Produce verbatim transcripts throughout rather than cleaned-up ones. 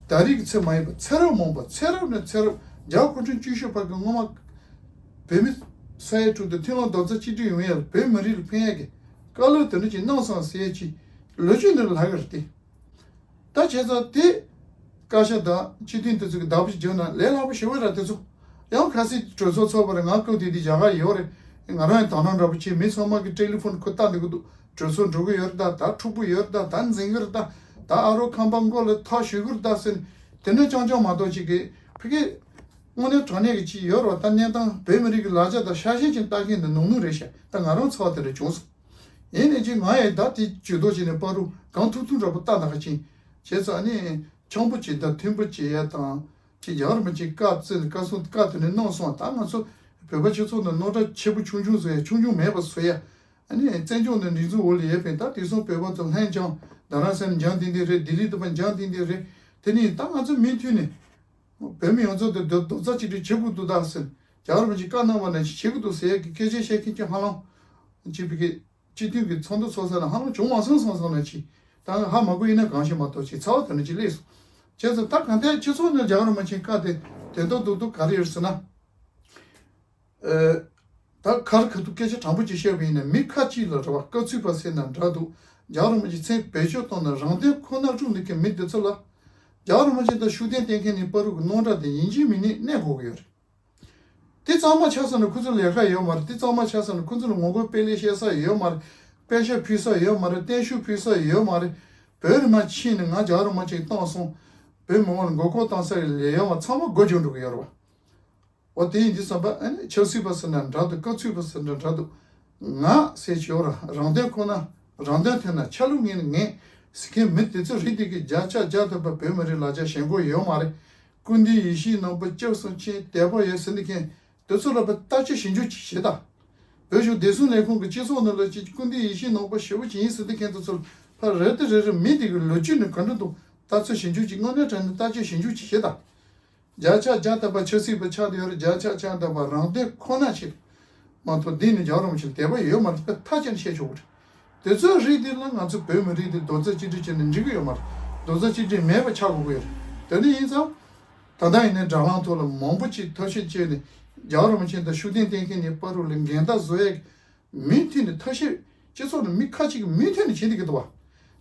ད་རེས་ཀྱི་ཚེ་མ་ཡིན་པར་ཚེ་རབས་མང་པོ་ཚེ་རབས་ནས་ཚེ་རབས་རྒྱལ་བ་སྐུ་ཕྲེང་བཅུ་བཞི་པ་གི་སྔོན་མ་བོད་མི་ས་ཡ་དྲུག་དང་མཐུན་ལམ་རྡོག་རྩ་གཅིག་སྒྲིལ་ཡོང་ཡ་ལ་བོད་མི་རིགས་ལ་ཕན་ཡ་གི་བཀའ་སློབ་དེ་འདྲ་ཅིག་གནང་སོང་ཟེར་ཡ་ཅིག་ལོ་རྒྱུས་འདི་ལ་ལྷག་གི་རེད་དེ། ད་བྱས་ཙང་དེ་བཀའ་ཤག་དང་སྤྱི་མཐུན་དེ་ཚོ་གི་བདག་པོ་ཅིག་བརྒྱབ་ན་ལས་སླ་པོ་ཞེ་པོ་ར། དེ་ཚོ་ཡང་ཁ་སང་གྲོས་ཚོགས་ཚོགས་པ་རེད། ང་སྐབས་དེ་དུས་རྒྱ་གར་ཡོད་རེད། ང་རང་ཡང་དོ་སྣང་འདྲ་པོ་བྱས། མི་ཚང་མ་གི་ཊེ་ལི་ཕོན་ཁོ་ལྟ་འདི་གི་འདུག་གྲོས་ཚོགས་འགྲོ་གི་ཡོད་རེད་ད། ད་འཁྲུག་པོ་ཡོད་རེད་ད། ད་འཛིང་གི་རེད་ད། ད་ཨ་རོ་ཁང་པ་མགོ་ལ་ཐག་གཞུས་གི་རེད་ད་ཟེར་ནས་དེ་འདྲ་རྐྱང་རྐྱང་མ་གཏོགས་ཅིག་གི་ཕ་གི་དངོས་གནས་དྲང་གནས་ཀྱི་ཅིག་ཡོད་རེད་བ། ད་གནས་སྟངས་བོད་མི་རིགས་ཀྱི་ལ་རྒྱ་དང་ཤ་ཞེན་ཅན་ལྟ་མཁན་འདི་ནོར་ནོར་རེད་ཤག་ད་ང་རང་ཚོ་བ་དེ་འདྲ་བྱུང་སོང་། ཡིན་ནའི་ཅིག་ང་ཡི་ད་དེ་ཇུས་གཏོགས་བྱས་ནས་བར་དུ་གང་ཐུབ་ཐུབ་འདྲ་པོ་ལྟ་ད་ག་ཅིག་བྱས་ཙང་ནི་འཆམ་པོ་བྱེད་ད་མཐུན་པོ་བྱེད་ཡ་དང་། ཅིག་རྒྱལ་བ་རིན་པོ་ཆེའི་བཀའ་བཙན་བཀའ་གསུང་བཀའ་དེ་ནས་གནང་སོང་། ད་ང་ཚོ་བོད་པ་སྤྱི་ཚོགས་ནང་རྣམ་གྲངས་ཆེ་པོ་ཆུང་ཆུང་བཟོ་ཡ་ཆུང་ཆུང་མེད་པ་བཟོ་ཡ། ཨ་ནི་བཙན་བྱོལ་ནང་སྒྲིག་འཛུགས་འོག་ལ་ཡོད་པའི་ད་དེང་སང་བོད་པ་ཚོ་ལྷན་རྐྱང་རྡ་རམ་ས་ལ་འགྱངས་ཏིང་ཏིང་རེད། ལྡི་ལི་དུ་བ་འགྱངས་ཏིང་ཏིང་རེད། དེ་ནི་ད་ང་ཚོ་མུ་མཐུད་ནས་བོད་མི་ཡོངས་རྫོགས་དེ་རྡོག་རྩ་གཅིག་སྒྲིལ་བྱེད་དགོས་འདུག་ད་ཟེར། རྒྱལ་བ་རིན་པོ་ཆེས་བཀའ་གནང་བ་ནང་བཞིན་བྱེད་དགོས་འདུག་ཟེར་ཡ་གི་སྐད་ཆ་བཤད་མཁན་གྱི་ཧ་ལམ་ཅིག་བི་གི་སྤྱི་འཐུས་ཀྱི་ཚོགས་འདུ་ཚོགས་ས་ལ་ཧ་ལམ་བྱུང་མ་སོང་སོང་སོང་ན་ཅིག་ད་ཧ་མ་གོ་ཡིན་ན་གང་ཞིག་མ་གཏོགས་ཅིག་ཚ་བ་དེ་འདྲ་ཅིག་སླེབས་སོང་། བྱས་ཙང་ད་གང་ལྟར་སྤྱི་ཚོགས་ནང་རྒྱལ་བ་རིན་པོ་ཆེའི་བཀའ་དེ་དོན་དག་རྡོག་རྡོག་ག་རེ་ཡོད་ཟེར་ན། ཨེ། ད་ག་རེ་ག་ཐུབ་སྐད་ཆ་དྲང་པོ་ཅིག་བཤད་པ་ཡིན་ན་མི་ཁ་ཅིག་ལ་རེ་བ་བཀའ་ཚུད་པ་ཟེར་ན་འདྲ་འདུག་རྒྱལ་བ་རིན་པོ་ཆེ་མཚན་བེད་སྤྱོད་བཏང་ན་རང་དོན་ཁོ་ན་སྒྲུབ་འདོད་མཁན་མི་དེ་ཚོ་ལ། རྒྱལ་བ་རིན་པོ་ཆེ་དང་ཤུགས་ལྡན་བསྟེན་མཁན་ནི་བར་དུ་གི་རྣམ་གྲངས་དེ་ཡིན་གཅིག་མིན་གཉིས་གནས་དགོས་ཀྱི་ཡོད་རེད། དེ་གཙང་མ་ཆགས་སོང་ན་ཁོ་ཚོ་ལས་ཀ་ཡོད་མ་རེད། དེ་གཙང་མ་ཆགས་སོང་ན་ཁོ་ཚོ་ལ་ངོ་རྒོལ་དཔེ་ལེགས་བཤད་ས་ཡོད་མ་རེད། དཔེ་ཆ་ཕུལ་ས་ཡོད་མ་རེད། བརྟན་བཞུགས་ཕུལ་ས་ཡོད་མ་རེད། བོད་རིན་པོ་ཆེ་ནས་ང་རྒྱལ་བ་རིན་པོ་ཆེ་བཏང་སོང་། བོད་མི་མང་ལ་མགོ་སྐོར་བཏང་ས་ཡི་ལས་ཡོད་མ་ཚང་མ་སྒོ་རྒྱག་འགྲོ་གི་ཡོད་རེད་བ། འོ་དེ་ཡིན་དུས་ཙམ་པ་ཨ་ནི་ཆབ་སྲིད་པ་ཟེར་ན་འདྲ་འདུག་རྐང་ཚུད་པ་ཟེར་ན་འདྲ་འདུག་ང་ཟེར་གྱི་ཡོད་ར། རང་དོན་ཁོ་ན་རང་དོན་ཐད་ན་ཆ་ལུགས་ངན་ནི་ངན་ཟེར་མཁན་མི་དེ་ཚོ་རིགས་དེ་གིས་བརྒྱ་ཆ་བརྒྱ་ཐམ་པ་བོད་མི་རིགས་ལ་རྒྱ་ཞེན་ཁོག་ཡོད་མ་རེད། སྐུ་མདུན་ཡིད་བཞིན་ནོར་བུ་སྐྱབས་སུ་མཆི་དད་པ་ཡོད་ཟེར་འདི་མཁན་དེ་ཚོ་ལ་བརྟག་དཔྱད་ཞིབ་འཇུག་ཅིག་བྱེད་དང་། བོད་གཞུང་བདེ་སྲུང་ལས་ཁུངས་ཀྱི་སྤྱི་ཚོགས་ནང་ལ་ཅིག་སྐུ་མདུན་ཡིད་བཞིན་ནོར་བུ་ཞེ་པོ་ཅིག་ཡིན་ཟེར་འདི་མཁན་དེ་ཚོ་ལ་རེ་ཏི་རེ་རེ་མི་དེ་གི་ལོ་རྒྱུས་ནི་ག་འདྲ་འདུག་ལྟ་ཚུལ་ཞིབ་འཇུག་ཅིག་དངོས་གནས་དྲང་གནས་བརྟག་དཔྱད་ཞིབ་འཇུག་ཅིག་བྱེད་དང་། བརྒྱ་ཆ་བརྒྱ་ཐམ་པ་ཆབ་སྲིད་པ་ཆགས་བསྡད་ཡོད་རེད། བརྒྱ་ཆ་བརྒྱ་ཐམ་པ་རང་དོན་ཁོ་ན་བྱེད། མ་གཏོགས་འདི་ནི་རྒྱལ་བ་རིན་པོ་ཆེ་ལ་དད་པ་ཡོད་མ་རེད། དཔེ་མཐའ་གཅིག་ནས་བཤད་ཆོག་གི་རེད། དེ་ཚོའི་རིགས་འདི་ལ་ང་ཚོ་བོད་མི་རིགས་འདི་རྡོག་རྩ་གཅིག་སྒྲིལ་བྱས་ནས་འགྲིག་གི་ཡོད་མ་རེད། རྡོག་རྩ་གཅིག་སྒྲིལ་མེད་པ་ཆགས་དགོས་ཀྱི་ཡོད་རེད། དེ་འདྲ་ཡིན་ཙང་། ད་ལྟ་ཡིན་ནའི་དྲ་ལམ་ཐོག་ལ་མང་པོ་ཅིག་ཐབས་ཤེས་བྱས་ནས་རྒྱལ་བ་རིན་པོ་ཆེ་དང་ཤུགས་ལྡན་བསྟེན་མཁན་གཉིས་བར་དུ་ལ་འགལ་ཟླ་བཟོ་ཡས་མུ་མཐུད་ནས་ཐབས་ཤེས། སྤྱི་ཚོགས་ནང་མི་ཁ་ཅིག་གིས་མུ་མཐུད་ནས་བྱེད་བསྡད་ཀྱི་འདུག་བ།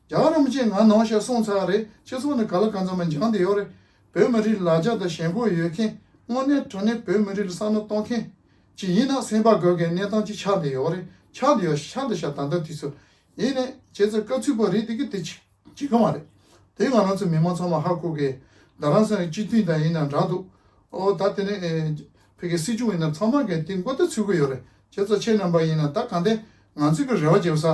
རྒྱལ་བ་རིན་པོ་ཆེས་ང་ནང་བཞིན་གསུངས་ཚར་རེད། སྤྱི་ཚོགས་ནང་ག་ལ་གང་འཚམ་མ་འགྱངས་བསྡད་ཡོད་རེད། བོད་མི་རིགས་ལ་ལ་རྒྱ་དང་ཞེན་ཁོག་ཡོད་མཁན། དངོས་གནས་དྲང་གནས་བོད་མི་རིགས་ལ་བསམ་བློ་གཏོང་མཁན་ཅིག་ཡིན་ན་སེམས་པ་དགའ་མཁན་གནས་སྟངས་ཅིག་ཆགས་བསྡད་ཡོད་རེད། ཆགས་བསྡད་ཡོད་ཆགས་བསྡད་ཤག་ད་ལྟ་དུས་ཚོད་ཡིན་ནའི་བྱས་ཙང་བཀའ་ཚུད་པ་རེད་དེ་གི་དེ་ཅིག་བྱེད་ཀྱི་མ་རེད། དེ་ང་རང་ཚོ་མི་མང་ཚང་མ་ཧ་གོ་གི། རྡ་རམ་ས་ལའི་སྤྱི་འཐུས་དང་ཡིན་ན་འདྲ་འདུག་ཨོ་ད་དེ་ནས་ཨེ། ཕ་གི་སྲིད་སྐྱོང་ཡིན་ན་ཚང་མ་གིས་དེ་མགོ་ཐོག་ཚུད་ཀྱི་ཡོད་རེད། བྱས་ཙང་ཁྱེད་རྣམ་པ་ཡིན་ན་ད་གང་ལྟར་ང་ཚོའི་གི་རེ་བ་བྱེད་ས།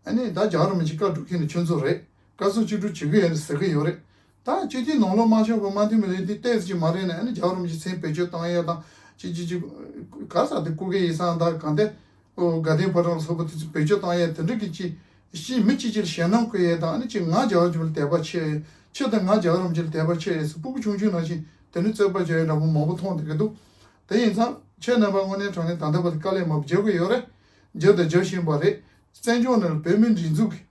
ཨ་ནི་ད་རྒྱལ་བ་རིན་པོ་ཆེ་བཀའ་སྒྲུབ་མཁན་ནི་ཁྱོད་ཚོ་རེད། བཀའ་གསུང་ཅི་སྒྲུབ་བྱེད་ཀྱི་ཡོད་ནི་ཟེར་གི་ཡོད་རེད། ད་སྤྱི་འཐུས་ནང་ལོགས་མ་ཆོག་པ་མ་མཐུན་པ་ལས་དེ་ཏོག་ཙམ་ཅིག་མ་རེད་ན་ཨ་ནི་རྒྱལ་བ་རིན་པོ་ཆེ་མཚན་བེད་སྤྱོད་བཏང་ཡས་དང་ཅི་ཅི་ཅི། ག་ས་དེ་སྐུ་སྒེར་ཡིན་སང་ད་གང་ལྟར། ཨོ་དགའ་ལྡན་ཕོ་བྲང་ལ་སོགས་པ་དེ་ཚོ་བེད་སྤྱོད་བཏང་ཡས་དེ་འདྲ་གི་ཅི། ཅི་མི་གཅིག་གཅིག་ལ་ཞེད་སྣང་བསྐུལ་ཡས་དང་ཨ་ནི་ཅི་ང་རྒྱལ་བ་རིན་པོ་ཆེ་ལ་དད་པ་ཆེ། ཁྱོད་དང་ང་རྒྱལ་བ་རིན་པོ་ཆེ་ལ་དད་པ་ཆེ་ཟེར་སྤུ་གུ་ཆུང་ཆུང་ནང་བཞིན་དེ་འདྲ་རྩོད་པ་བྱེད་ཡས་འདྲ་པོ་མང་པོ་མཐོང་བསྡད་ཀྱི་འདུག་དེ་ཡིན་ཙང་ཁྱེད་རྣམ་པ་དངོས་གནས་དྲང་གནས་ད་ལྟ་བར་དུ་དཀའ་ལས་མང་པོ་རྒྱབ་ཀྱི་ཡོད་རེད། རྒྱབ་དང་རྒྱབ་བཞིན་པ་རེད། བཙན་བྱོལ་ནང་ལ་བོད་མིའི་སྒྲིག་འཛུགས་ཀྱི་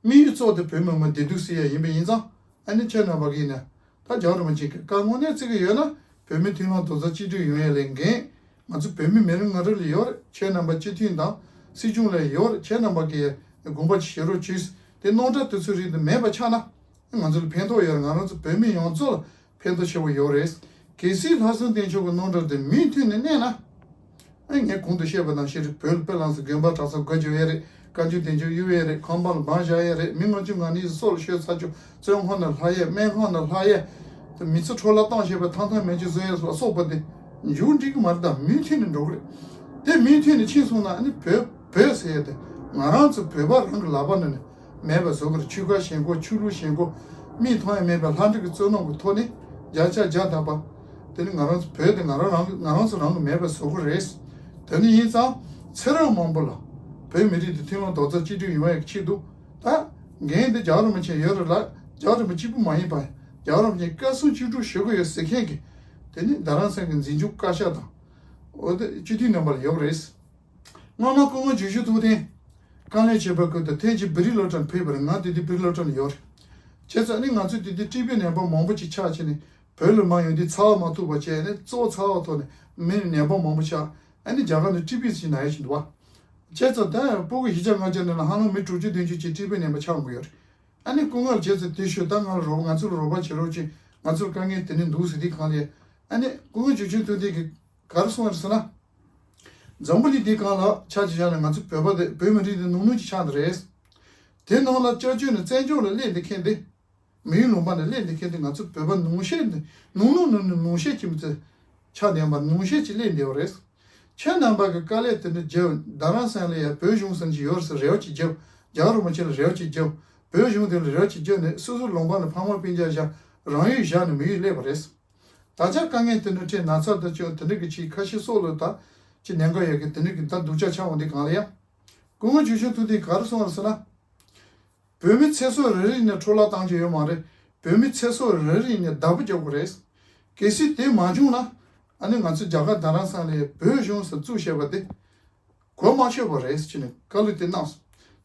དམིགས་ཡུལ་གཙོ་དེ་བོད་མི་མང་བདེ་སྡུག་སེལ་ཡ་ཡིན་པ་ཡིན་ཙང་ཨ་ནི་ཁྱེད་རྣམ་པ་གིས་ནི་ད་རྒྱལ་བ་རིན་པོ་ཆེ་གི་བཀའ་དངོས་གནས་བརྩི་གི་ཡོད་ན་བོད་མི་མཐུན་ལམ་རྡོག་རྩ་གཅིག་སྒྲིལ་ཡོང་ཡ་ལས་འགན་ང་ཚོ་བོད་མི་མི་རེ་ངོ་རེ་ལ་ཡོད་རེད། ཁྱེད་རྣམ་པ་སྤྱི་འཐུས་དང་སྲིད་སྐྱོང་ལ་ཡོད་རེད། ཁྱེད་རྣམ་པ་གིས་དགོངས་པ་ཅིག་བཞེས་རོགས་བྱོས། དེ་རྣམ་གྲངས་དེ་ཚོའི་རིགས་དེ་མེད་པ་ཆགས་ན། ང་ཚོ་ལ་ཕན་ཐོགས་ཡོད་རེད། ང་རང་ཚོ་བོད་མི་ཡོངས་རྫོགས་ལ་ཕན་ཐོགས་ཆེ་བོ་ཡོད་རེད། གལ་སྲིད་ལྷག་བསམ་གཏན་མཆོག་གི་རྣམ་གྲངས་དེ་མུ་མཐུད་ནས་གནས་ན། ཨ་ངས་གོང་དུ་བཤད་པ་ནང་བཞིན་རེད། བོད་ལ་དཔེ་བླངས་སུ་དགོན་པ་གྲྭ་ཚང་སྒོ་རྒྱག་ཡས་རེད། བཀའ་བརྒྱུད་བསྟན་བཅོས་གཡུག་ཡས་རེད། ཁང་པ་ལ་འབངས་བཞག་ཡས་རེད། མི་ལྔ་བཅུ་ང་གཉིས་སྲོག་ལ་ཤོར་ཚར་ཆོག་བཙོན་ཁང་ནང་ལྷག་ཡས། སྨན་ཁང་ནང་ལྷག་ཡས། དེ་མི་ཚེ་འཕྲོ་བརླག་བཏང་བཞག་པའི་ཐང་ཐང་མེད་ཅིག་བཟོ་ཡས་ལ་སོགས་པ་དེ་མཇུག་འགྲིལ་གི་མ་རེད། ད་མུ་མཐུད་ནས་འགྲོ་གི་རེད། དེ་མུ་མཐུད་ནས་ཕྱིན་སོང་ན་ཨ་ནི་བོད་བོད་ཟེར་ཡས་དེ་ང་རང་ཚོ་བོད་པ་རང་གི་ལག་པ་ནས་ནས། མེད་པ་བཟོ་དགོས་རེད། ཆོལ་ཁ་ཞེན་ཁོག་ཆོས་ལུགས་ཞེན་ཁོག་མིག་མཐོང་ཡ་མེད་པའི་ལྷ་འདྲེ་གི་བཙོན་ནང་གི་ཐོག་ནས་བརྒྱ་ཆ་བརྒྱ་ཐམ་པ། དེ་ནི་ང་རང་ཚོ་བོད་དེ་ང་རང་རང་ང་རང་ཚོ་རང་གི་མེད་པ་བཟོ་དགོས་རེད། དེ་ནི་ཡིན་ཙང་ཚེ་རབས་མང་པོ་ལ་བོད་མི་རིགས་དེ་མཐུན་ལམ་རྡོག་རྩ་གཅིག་སྒྲིལ་ཡོང་ཡ་གི་ཆེད་དུ་ད་འགན་དེ་རྒྱལ་བ་རིན་པོ་ཆེ་ཡོད་རེད་ལ། རྒྱལ་བ་རིན་པོ་ཆེ་གཅིག་པུ་མ་ཡིན་པ་རྒྱལ་བ་རིན་པོ་ཆེ་བཀའ་གསུང་ཅི་སྒྲུབ་ཞུ་གི་ཡོད་ཟེར་མཁན་གྱི་དེ་ནི་རྡ་རམ་ས་ལའི་འཛིན་སྐྱོང་བཀའ་ཤག་དང་། འོ་དེ་སྤྱི་འཐུས་རྣམ་པ་ལ་ཡོད་རེད། སྔོན་མ་སྐུ་ངོ་འཇུ་ཞུ་ཐུབ་བསྟན། དཀའ་ལས་བྱེད་པ་ཁུལ་དུ་ཐེངས་གཅིག་བི་རི་སློབ་གྲྭར་ཕེབས་པར་ང་དེ་དུས་བི་རི་སློབ་གྲྭར་ཡོད་རེད། བྱས་ཙང་ནི་ང་ཚོས་དེ་དུས་ཊི་བི་ནད་པ་མང་པོ་ཅིག་ཆགས་བྱས་ནས་བོད་ལ་མ་ཡོང་དུས་ཚ་བ་མ་ཐུག་པ་བྱས་ནས་གཙོ་བོ་ཚ་བ་ཐོག་ནས་མི་ནད་པ་མང་པོ་ཆགས། ཨ་ནི་རྒྱ་གར་ནས་ཊི་བི་ཞིག་ན་ཡ་ཞིག་འདུག་བ། བྱས་ཙང་ད་སྤུ་གུ་བཞི་བརྒྱ་ལྔ་བརྒྱ་ནང་ལ་ཧ་ལམ་མི་དྲུག་ཅུ་བདུན་ཅུ་ཅིག་ཊི་བི་ནད་པ་ཆགས་འགོ་ཡོད་རེད། ཨ་ནི་སྐུ་ངལ་བྱས་ཙང་དེ་ཞུ་ད་ང་ལ་རོགས་ང་ཚོ་ལ་རོགས་པ་བྱེད་རོགས་བྱེད། ང་ཚོར་དཀའ་ངལ་དེ་ནས་འདུག་ཟེར་དུས་གང་ལ་ཡ། ཨ་ནི་སྐུ་ངལ་བྱུང་བྱུང་ཐུག་དུས་ཀྱི་ག་རེ་གསུངས་རེད་ཟེར་ན། འཛམ་བུ་གླིང་འདིའི་སྒང་ལ་ཆ་ཅིག་བཞག་ན་ང་ཚོ་བོད་པ་དེ་བོད་མི་རིགས་དེ་ནུང་ནུང་ཅིག་ཆགས་འདི་རེད། དེ་ནང་ལ་སྐྱབས་བཅོལ་ནས་བཙན་བྱོལ་ལ་སླེབས་འདི་མཁན་དེ། མི་ཡུལ་ལུང་པ་ནས་སླེབས་འདི་མཁན་དེ་ང་ཚོ་བོད་པ་ནུང་ཤས་ནི་ནུང་ནུང་ནུང་ནུང་ནུང་ཤས་ཀྱི་མི་ཚེ་ཆགས་བསྡད་པ་ནུང་ཤས་ཅིག་སླེབས་འདི་བ་རེད། ཁྱེད་རྣམ་པ་གི་དཀའ་ལས་དེ་འདྲ་བརྒྱབ། རྡ་རམ་ས་ལ་ཡ་བོད་གཞུང་ཟེར་གྱི་ཡོད་ཟེར་རེ་བ་ཅིག་བརྒྱབ། རྒྱ་གར་རིན་པོ་ཆེ་ལ་རེ་བ་ཅིག་བརྒྱབ། བོད་གཞུང་དེ་ལ་རེ་བ་ཅིག་བརྒྱབ་ནས་སོ་སོ་ལུང་པ་ནས་ཕ་མ་སྤུན་ཀྱག་བཞག་རང་ཡུལ་བཞག་ནས་མི་ཡུལ་སླེབས་པ་རེད། ད་ཆ་དཀའ་ངལ་དེ་འདྲ་འཕྲད་ན་ཚ་དང་ཅུང་དེ་འདྲ་གི་ཅིག་ཁ་ཤས་སྲོག་ལ་ད་ཅིག་ཉེན་ཁ་ཡོད་གི་དེ་འདྲ་གི་ད་སྡུག་ཅག་ཆགས་འོང་དེ་གང་ལ་ཡ། སྐུ་ངོ་ཆུང་ཆུང་ཐུག་དེ་ག་རེ་གསུངས་རེད་ཟེར་ན། བོད་མི་ཚེ་སྲོག་རེ་རེ་ནས་འཕྲོ་བརླག་བཏང་རྒྱུ་ཡོད་མ་རེད། བོད་མི་ཚེ་སྲོག་རེ་རེ་ནས་བདག་པོ་རྒྱག་དགོས་རེད། གལ་སྲིད་དེ་མ་བྱུང་ན་ཨ་ནི་ང་ཚོ་རྒྱ་གར་རྡ་རམ་ས་ལའི་བོད་གཞུང་ཟེར་བཙུགས་བཞག་པ་དེ། གོ་མ་ཆོད་པ་རེད་ཅེས་ནས་བཀའ་སློབ་དེ་གནང་སོང་།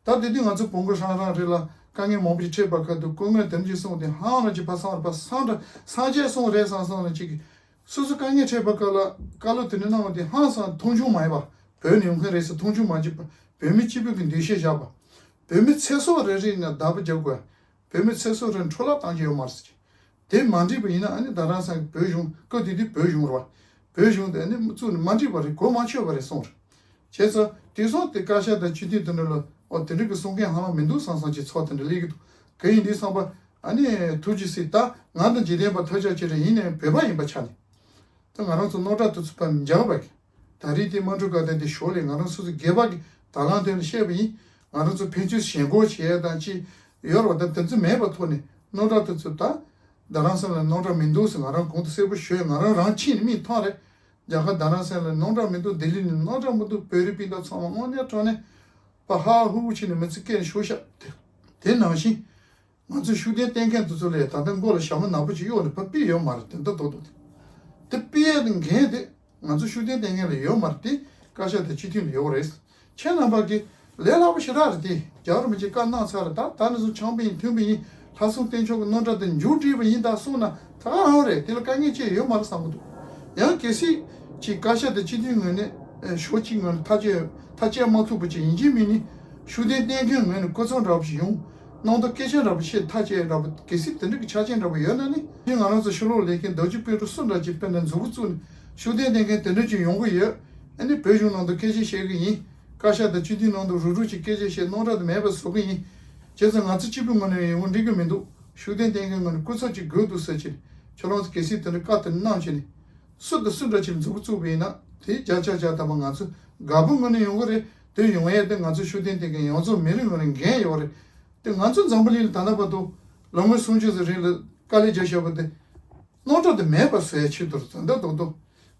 ད་དེ་དུས་ང་ཚོ་བོང་གུ་ཧྲང་ཧྲང་རེད་ལ་དཀའ་ངལ་མང་པོ་ཞིག་འཕྲད་པ་ཁ་ཐུག་སྐུ་ངོས་དེ་འདྲ་ཅིག་གསུངས་ཏེ་ཧང་རང་ཅིག་ཕ་སངས་ར་ཕ་སངས་ར་སངས་རྒྱས་གསུངས་རེད་བསམ་བསམ་ར་ཅིག་གིས་སོ་སོ་དཀའ་ངལ་འཕྲད་པ་ཁ་ལ་བཀའ་སློབ་དེ་འདྲ་གནང་བ་དེ་ཧང་སང་མཐོང་ཆུང་མ་ཡིན་པ། བོད་ནས་ཡོང་མཁན་རེད་ཟེར་མཐོང་ཆུང་མ་བྱེད་པ། བོད་མི་སྤྱི་ཕན་གྱི་འདུ་ཤེས་བཞག་པ། བོད་མི་ཚེ་སྲོག་རེ་རེ་ནས་བདག་པོ་རྒྱག་དགོས། བོད་མི་ཚེ་སྲོག་རེ་འཕྲོ་བརླག་བཏང་རྒྱུ་ཡོད་མ་རེད་ཟེར། དེ་མ་འགྲིག་པ་ཡིན་ན་ཨ་ནི་རྡ་རམ་ས་གི་བོད་གཞུང་སྐབས་དེ་དུས་བོད་གཞུང་རེད་བ། བོད་གཞུང་དེ་ཨ་ནི་བཙུགས་ནས་མ་འགྲིག་པ་རེད། གོ་མ་ཆོད་པ་རེད་གསུངས་རེད། བྱས་ཙང་དེང་སང་དེ་བཀའ་ཤག་དང་སྤྱི་འཐུས་དེ་འདྲ་ལ་ཨོ་དེ་འདྲ་གི་གསུང་མཁན་ཧ་ལམ་མི་འདུག་བསམ་བསམ་གྱི་ཚོགས་དེ་འདྲ་སླེབས་ཀྱི་འདུག་གང་ཡིན་དེ་བསམ་པ་ཨ་ནི་ཐུགས་རྗེ་གཟིགས། ད་ང་དང་འཇིག་རྟེན་པ་ཐོས་རྒྱ་ཆེ་རེད། ཡིན་ནའི་བོད་པ་ཡིན་པ་ཆ་ནས་ད་ང་རང་ཚོ་རྣམ་གྲངས་དེ་ཚོ་ཕར་མཇལ་བ་གི་ད་རེས་དེ་དམངས་ཁྲོད་བཀའ་བསྟན་དེ་ཞོར་ལས་ང་རང་སོ་སོ་སྒེར་པ་གི་དང་བླངས་དོན་ལ་བཤད་པ་ཡིན། ང་རང་ཚོ་ཕན་ཚུན་ཞེན་ཁོག་བྱེད་ཡ་དང་ཅི་ཡོད་རེད་བ། ད་དེ་ཚོ་མེད་པ་ཐོག་ནས་རྣམ་གྲངས་དེ་ཚོ་ད་རྡ་རམ་ས་ལ་རྣམ་གྲངས་མི་འདུག་ཟེར་ང་རང་གོང་དུ་གསལ་པོ་ཞུས། ང་རང་རང་ཕྱིན་ནས་མིག་མཐོང་རེད། རྒྱ་གར་རྡ་རམ་ས་ལ་རྣམ་གྲངས་མི་འདུག་ལྡི་ལི་ནས་རྣམ་གྲངས་མི་འདུག་བོད་རིགས་སྤུན་ཟླ་ཚང་མ་དངོས་གནས་དྲང་གནས་ཕར་ཧ་ཧུ་ཧུ་བྱས་ནས་མི་ཚེ་སྐྱེལ་ནས་བཞུགས་ཤག་དེ་དེ་ནང་བཞིན། ང་ཚོས་ཤུགས་ལྡན་བསྟེན་མཁན་དེ་ཚོ་ལ་ད་ལྟ་མགོ་ལ་ཞྭ་མོ་ནག་པོ་ཅིག་གཡོགས་ནས་ཕར་ཕུད་ཡོད་མ་རེད། དེ་འདྲ་རྡོག་རྡོག་དེ་ཕུད་ཡས་འགན་དེ་ང་ཚོ་ཤུགས་ལྡན་བསྟེན་མཁན་ལ་ཡོད་མ་རེད། དེ་བཀའ་ཤག་དང་སྤྱི་འཐུས་ལ་ཡོད་རེད། ཁྱེད་རྣམ་པ་གིས་ལས་སླ་པོ་ཞེ་དྲག་རེད། དེ་རྒྱལ་བ་རིན་པོ་ཆེས་བཀའ་གནང་ཚར་རེད། ད་ད་ནས་བཟུང་ཆང་པ་ཡིན་ཐུན་པ་ཡིན་ལྷ་སྲུང་བསྟེན་ཆོག་གི་རྣམ་གྲངས་དེ་མཇུག་སྒྲིལ་བ་ཡིན་ད་གསུངས་ན་ད་ག་རང་རེད། དེ་ལ་དཀའ་ངལ་ཅི་ཡང་ཡོད་མ་རེད་བསམ་གི་འདུག་ཡང་གལ་སྲིད་ཅིག་བཀའ་ཤག་དང་སྤྱི་འཐུས་ངོས་ནས་ཨེ་ཕྱོགས་གཅིག་ངོས་ནས་ཐག་གཅོད་ཐག་བཅད་མ་ཐུབ་པ་ཅིག་ཡིན་གཅིག་མིན་གཉིས་ཤུགས་ལྡན་བསྟེན་མཁན་ངོས་ནས་སྐུ་ཚབ་འདྲ་པོ་ཞིག་ཡོང་། རྣམ་རྟོག་སྐད་ཆ་འདྲ་པོ་བཤད་ཐག་བཅད་འདྲ་པོ་གལ་སྲིད་དེ་འདྲ་གི་ཆ་རྐྱེན་འདྲ་པོ་ཡོད་ན་ནི་ང་རང་ཚོ་ཕྱི་ལོགས་ལས་མཁན་རྡོ་རྗེ་སྤུན་གྲོགས་སུ་འདྲ་ཅིག་དཔེར་ན་མཛུབ་གུ་བཙུགས་ནས་ཤུགས་ལྡན་བསྟེན་མཁན་དེ་འདྲ་ཅིག་ཡོང་གི་ཡོད། ཨ་ནི་བོད་གཞུང་ནང་དུ་སྐད་ཆ་བཤད་གི་ཡིན། བཀའ་ཤག་དང་སྤྱི་འཐུས་ནང་དུ་རུག་རུག་ཅིག་སྐད་ཆ་བཤད་རྣམ་གྲངས་དེ་མེད་པ་བཟོ་གི་ཡིན། བྱས་ཙང་ང་ཚོ་སྤྱི་པའི་ངོས་ནས་ཡོང་གི་འགྲིག་གི་མི་འདུག་ཤུགས་ལྡན་བསྟེན་མཁན་ངོས་ནས་སྐུ་ཚབ་ཅིག་དགོས་འདུག་ཟེར་གྱི་ཁྱོད་རང་ཚོ་གལ་སྲིད་དེ་འདྲ་བཀའ་དེ་གནང་བྱས་ནས། སུ་དང་སུ་འདྲ་ཅིག་མཛུབ་གུ་བཙུགས་པ་ཡིན་ན་དེ་བརྒྱ་ཆ་བརྒྱ་ཐམ་པ་ང་ཚོ་དགའ་པོ་ངོས་ནས་ཡོང་གི་རེད། དེ་ཡོང་ཡས་དེ་ང་ཚོ་ཤུགས་ལྡན་བསྟེན་མཁན་ཡོངས་རྫོགས་མི་རིགས་ངོས་ནས་འགན་ཡོད་རེད། དེ་ང་ཚོ་འཛམ་བུ་གླིང་ལ་ད་ལྟ་བར་དུ་ལོ་ངོ་སུམ་ཅུ་ཙམ་རིང་ལ་དཀའ་ལས་རྒྱག་བཞག་པ་དེ་རྣམ་གྲངས་དེ་མེད་པ་བཟོ་ཡས་ཆེད་དུ་རེད། ད་ལྟ་རྡོག་རྡོག་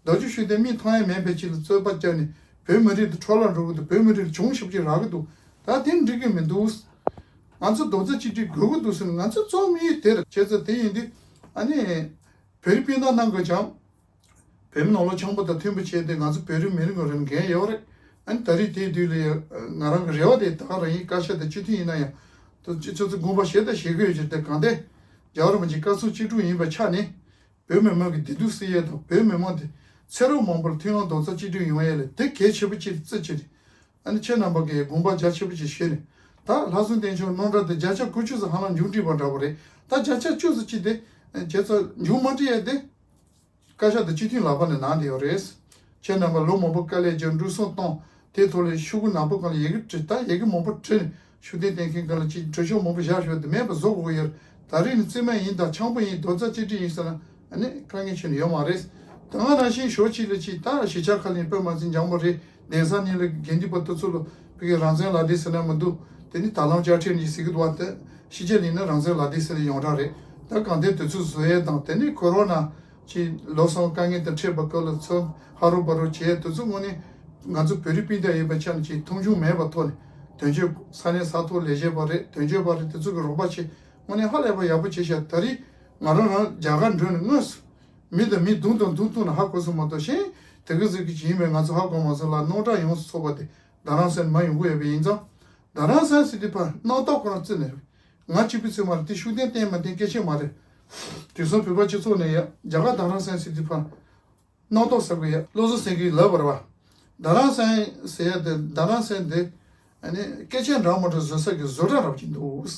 རྡོ་རྗེ་ཤུགས་ལྡན་མིག་མཐོང་ཡས་མེད་པའི་ཆེད་དུ་རྩོད་པ་བརྒྱབ་ནས་བོད་མི་རིགས་དེ་འཕྲོ་བརླག་འགྲོ་གི་འདུག་བོད་མི་རིགས་ལ་གྱོང་ཞེ་པོ་ཅིག་རག་གི་འདུག་ད་དེ་འགྲིག་གི་མི་འདུག་ང་ཚོ་རྡོག་རྩ་གཅིག་སྒྲིལ་དགོས་ཀྱི་འདུག་ཟེར་ནས་ང་ཚོ་རྩོམ་ཡིག་དེར་བྱས་ཙང་དེ་ཡིན་དུས་ཨ་ནི་བོད་རིགས་སྤུན་ཟླ་རྣམས་ཀྱིས་ཀྱང་བོད་མི་ནང་ལོགས་ཆང་པ་དང་མཐུན་པ་བྱས་ཏེ་ང་ཚོ་བོད་རིགས་མི་རིགས་ངོས་ནས་འགན་ཡོད་རེད། ཨ་ནི་ད་རེས་དེའི་དུས་ལ་ང་རང་གི་རེ་བ་དེ་ད་ག་རང་ཡིན། བཀའ་ཤག་དང་སྤྱི་འཐུས་ཡིན་ན་ཡང་དུ་སྤྱི་ཚོགས་ཚོ་དགོངས་པ་བཞེས་དང་བཞེས་ཀྱི་ཡོད་ཅེས་དེ་གང་ལྟར་རྒྱལ་བ་རིན་པོ་ཆེའི་བཀའ་གསུང་ཅི་སྒྲུབ་ཡིན་པའི་ཆ་ནས། བོད་མི་མང་གི་བདེ་སྡུག་སེལ་ཡས་དང་བོད་མི་མང་དེ་ཚེ་རབས་མང་པོར་མཐུན་ལམ་རྡོག་རྩ་གཅིག་སྒྲིལ་ཡོང་ཡས་ལ་དེ་གལ་ཆེ་པོ་ཅིག་བརྩི་བྱས་ནས། ཨ་ནི་ཁྱེད་རྣམ་པ་གིས་དགོངས་པ་རྒྱ་ཆེ་པོ་ཅིག་བཞེས་ནས་ད་ལྷ་སྲུང་བསྟེན་ཆོག་རྣམ་གྲངས་དེ་བརྒྱ་ཆ་དགུ་བཅུ་ཙམ་ཧ་ལམ་མཇུག་སྒྲིལ་བ་འདྲ་པོ་རེད། ད་བརྒྱ་ཆ་བཅུ་ཙམ་ཅིག་དེ་བྱས་ཙང་མཇུག་མ་སྒྲིལ་ཡས་དེ། བཀའ་ཤག་དང་སྤྱི་འཐུས་ལག་པ་ནས་ནང་བསྡད་ཡོད་རེད། ཁྱེད་རྣམ་པ་ལོ་མང་པོ་དཀའ་ལས་རྒྱབ་འགྲོ་སོང་བཏང་དེའི་ཐོག་ལ་ཤོག་གུ་ནག་པོ་སྒང་ལ་ཡི་གེ་བྲིས། ད་ཡི་གེ་མང་པོ་བྲིས་ནས་ཤུགས་ལྡན་བསྟེན་མཁན་སྒང་ལ་ཅིག་བྲིས་ཤོག་མང་པོ་བཞག་ཞོག་དེ་མེད་པ་བཟོ་དགོས་ཀྱི་ཡོད་རེད། ད་རེས་ནས་རྩིས་མེད་ཡིན་དང་ཆང་པོ་ཡིན་རྡོག་རྩ་གཅིག་སྒྲིལ་ཡིན་ཟེར་ན་ཨ་ནི་དཀའ་ངལ་ཆེ་ནས་ཡོད་མ་རེད། ད་སྔ་ནང་བཞིན་ཞོག་ཅིག་ལ་ཅིག་ད་གཞིས་ཆགས་ཁག་ལ་ཡིན་དཔེ་མ་ཚད་འཇམ་པོ་རེད། གདན་ས་གཉིས་ལ་དགེ་འདུན་པ་དེ་ཚོ་ལ་ཕ་གི་རང་བཙན་ལག་དེབ་ཟེར་ན་མི་འདུག་དེ་ནི་ད་ལམ་དཔྱ་ཁྲལ་ནས་ཟེར་གི་འདུག་བ། དེ་ཕྱི་རྒྱལ་ལ་ཡིན་ན་རང་བཙན་ལག་དེབ་ཟེར་ཡོངས་གྲགས་རེད། ད་གང་ལྟར་དེ་ཚོ་བཟོ་ཡས་དང་དེ་ནི་ཀོ་རོ་ན་ཅིག་ལོ་གསུམ་དཀའ་ངལ་དང་འཕྲད་པ་སྐབས་ལ་ཚུར་ཧ་རོ་བ་རོ་བྱས་དེ་ཚོ་དངོས་གནས་ང་ཚོ་བོད་རིགས་སྤུན་ཟླ་ཡིན་པའི་ཆ་ནས་ཅིག་མཐོང་ཆུང་མེད་པ་ཐོག་ནས་དོན་གཅོད་ས་གནས་ས་ཐོག་ལས་བྱེད་པ་རེད། དོན་གཅོད་པ་རེད། དེ་ཚོ་གི་རོགས་པ་བྱས་དངོས་གནས་ཧ་ལས་པ་ཡག་པོ་བྱས་ཤག་ད་རེས་ང་རང་རང་རྒྱ་གར་འགྲོ་ནས་དངོས་སུ་མི་དང་མི་བརྡུངས་དང་བརྡུངས་བརྡུངས་ནས་ཧ་གོ་སོང་མ་གཏོགས་གཞན་དེ་གི་ཟིག་གི་ཡིན་པས་ང་ཚོ་ཧ་གོ་མ་སོང་ལ་རྣམ་གྲངས་ཡོངས་སུ་རྫོགས་པ་དེ་རྡ་རམ་ས་ལ་མར་ཡོང་གི་ཡོད་པ་ཡིན་ཙང་། རྡ་རམ་ས་ལ་ཟེར་དུས་ཕར་རྣམ་རྟོག་ཁོ་རང་བརྩིས་ནས་ ང་གཅིག་པུའི་ཚོད་མ་རེད། དེ་ཤུགས་ལྡན་བསྟན་མ་བསྟན་སྐད་ཆ་མ་རེད། དེང་སང་བོད་པ་སྤྱི་ཚོགས་ནས་ཡ་རྒྱ་གར་རྡ་རམ་ས་ཟེར་དུས་ཕར་རྣམ་རྟོག་ཟ་དགོས་ཡ། བློ་བཟང་སེང་གེས་ལབ་པ་རེད་བ། རྡ་རམ་ས་ཟེར་ཡ་དེ། རྡ་རམ་ས་དེ་ཨ་ནི་སྐད་ཆ་འདྲ་མི་འདྲ་བཟོ་ས་གི་བཟོ་གྲྭ་འདྲ་པོ་ཅིག་འདུག།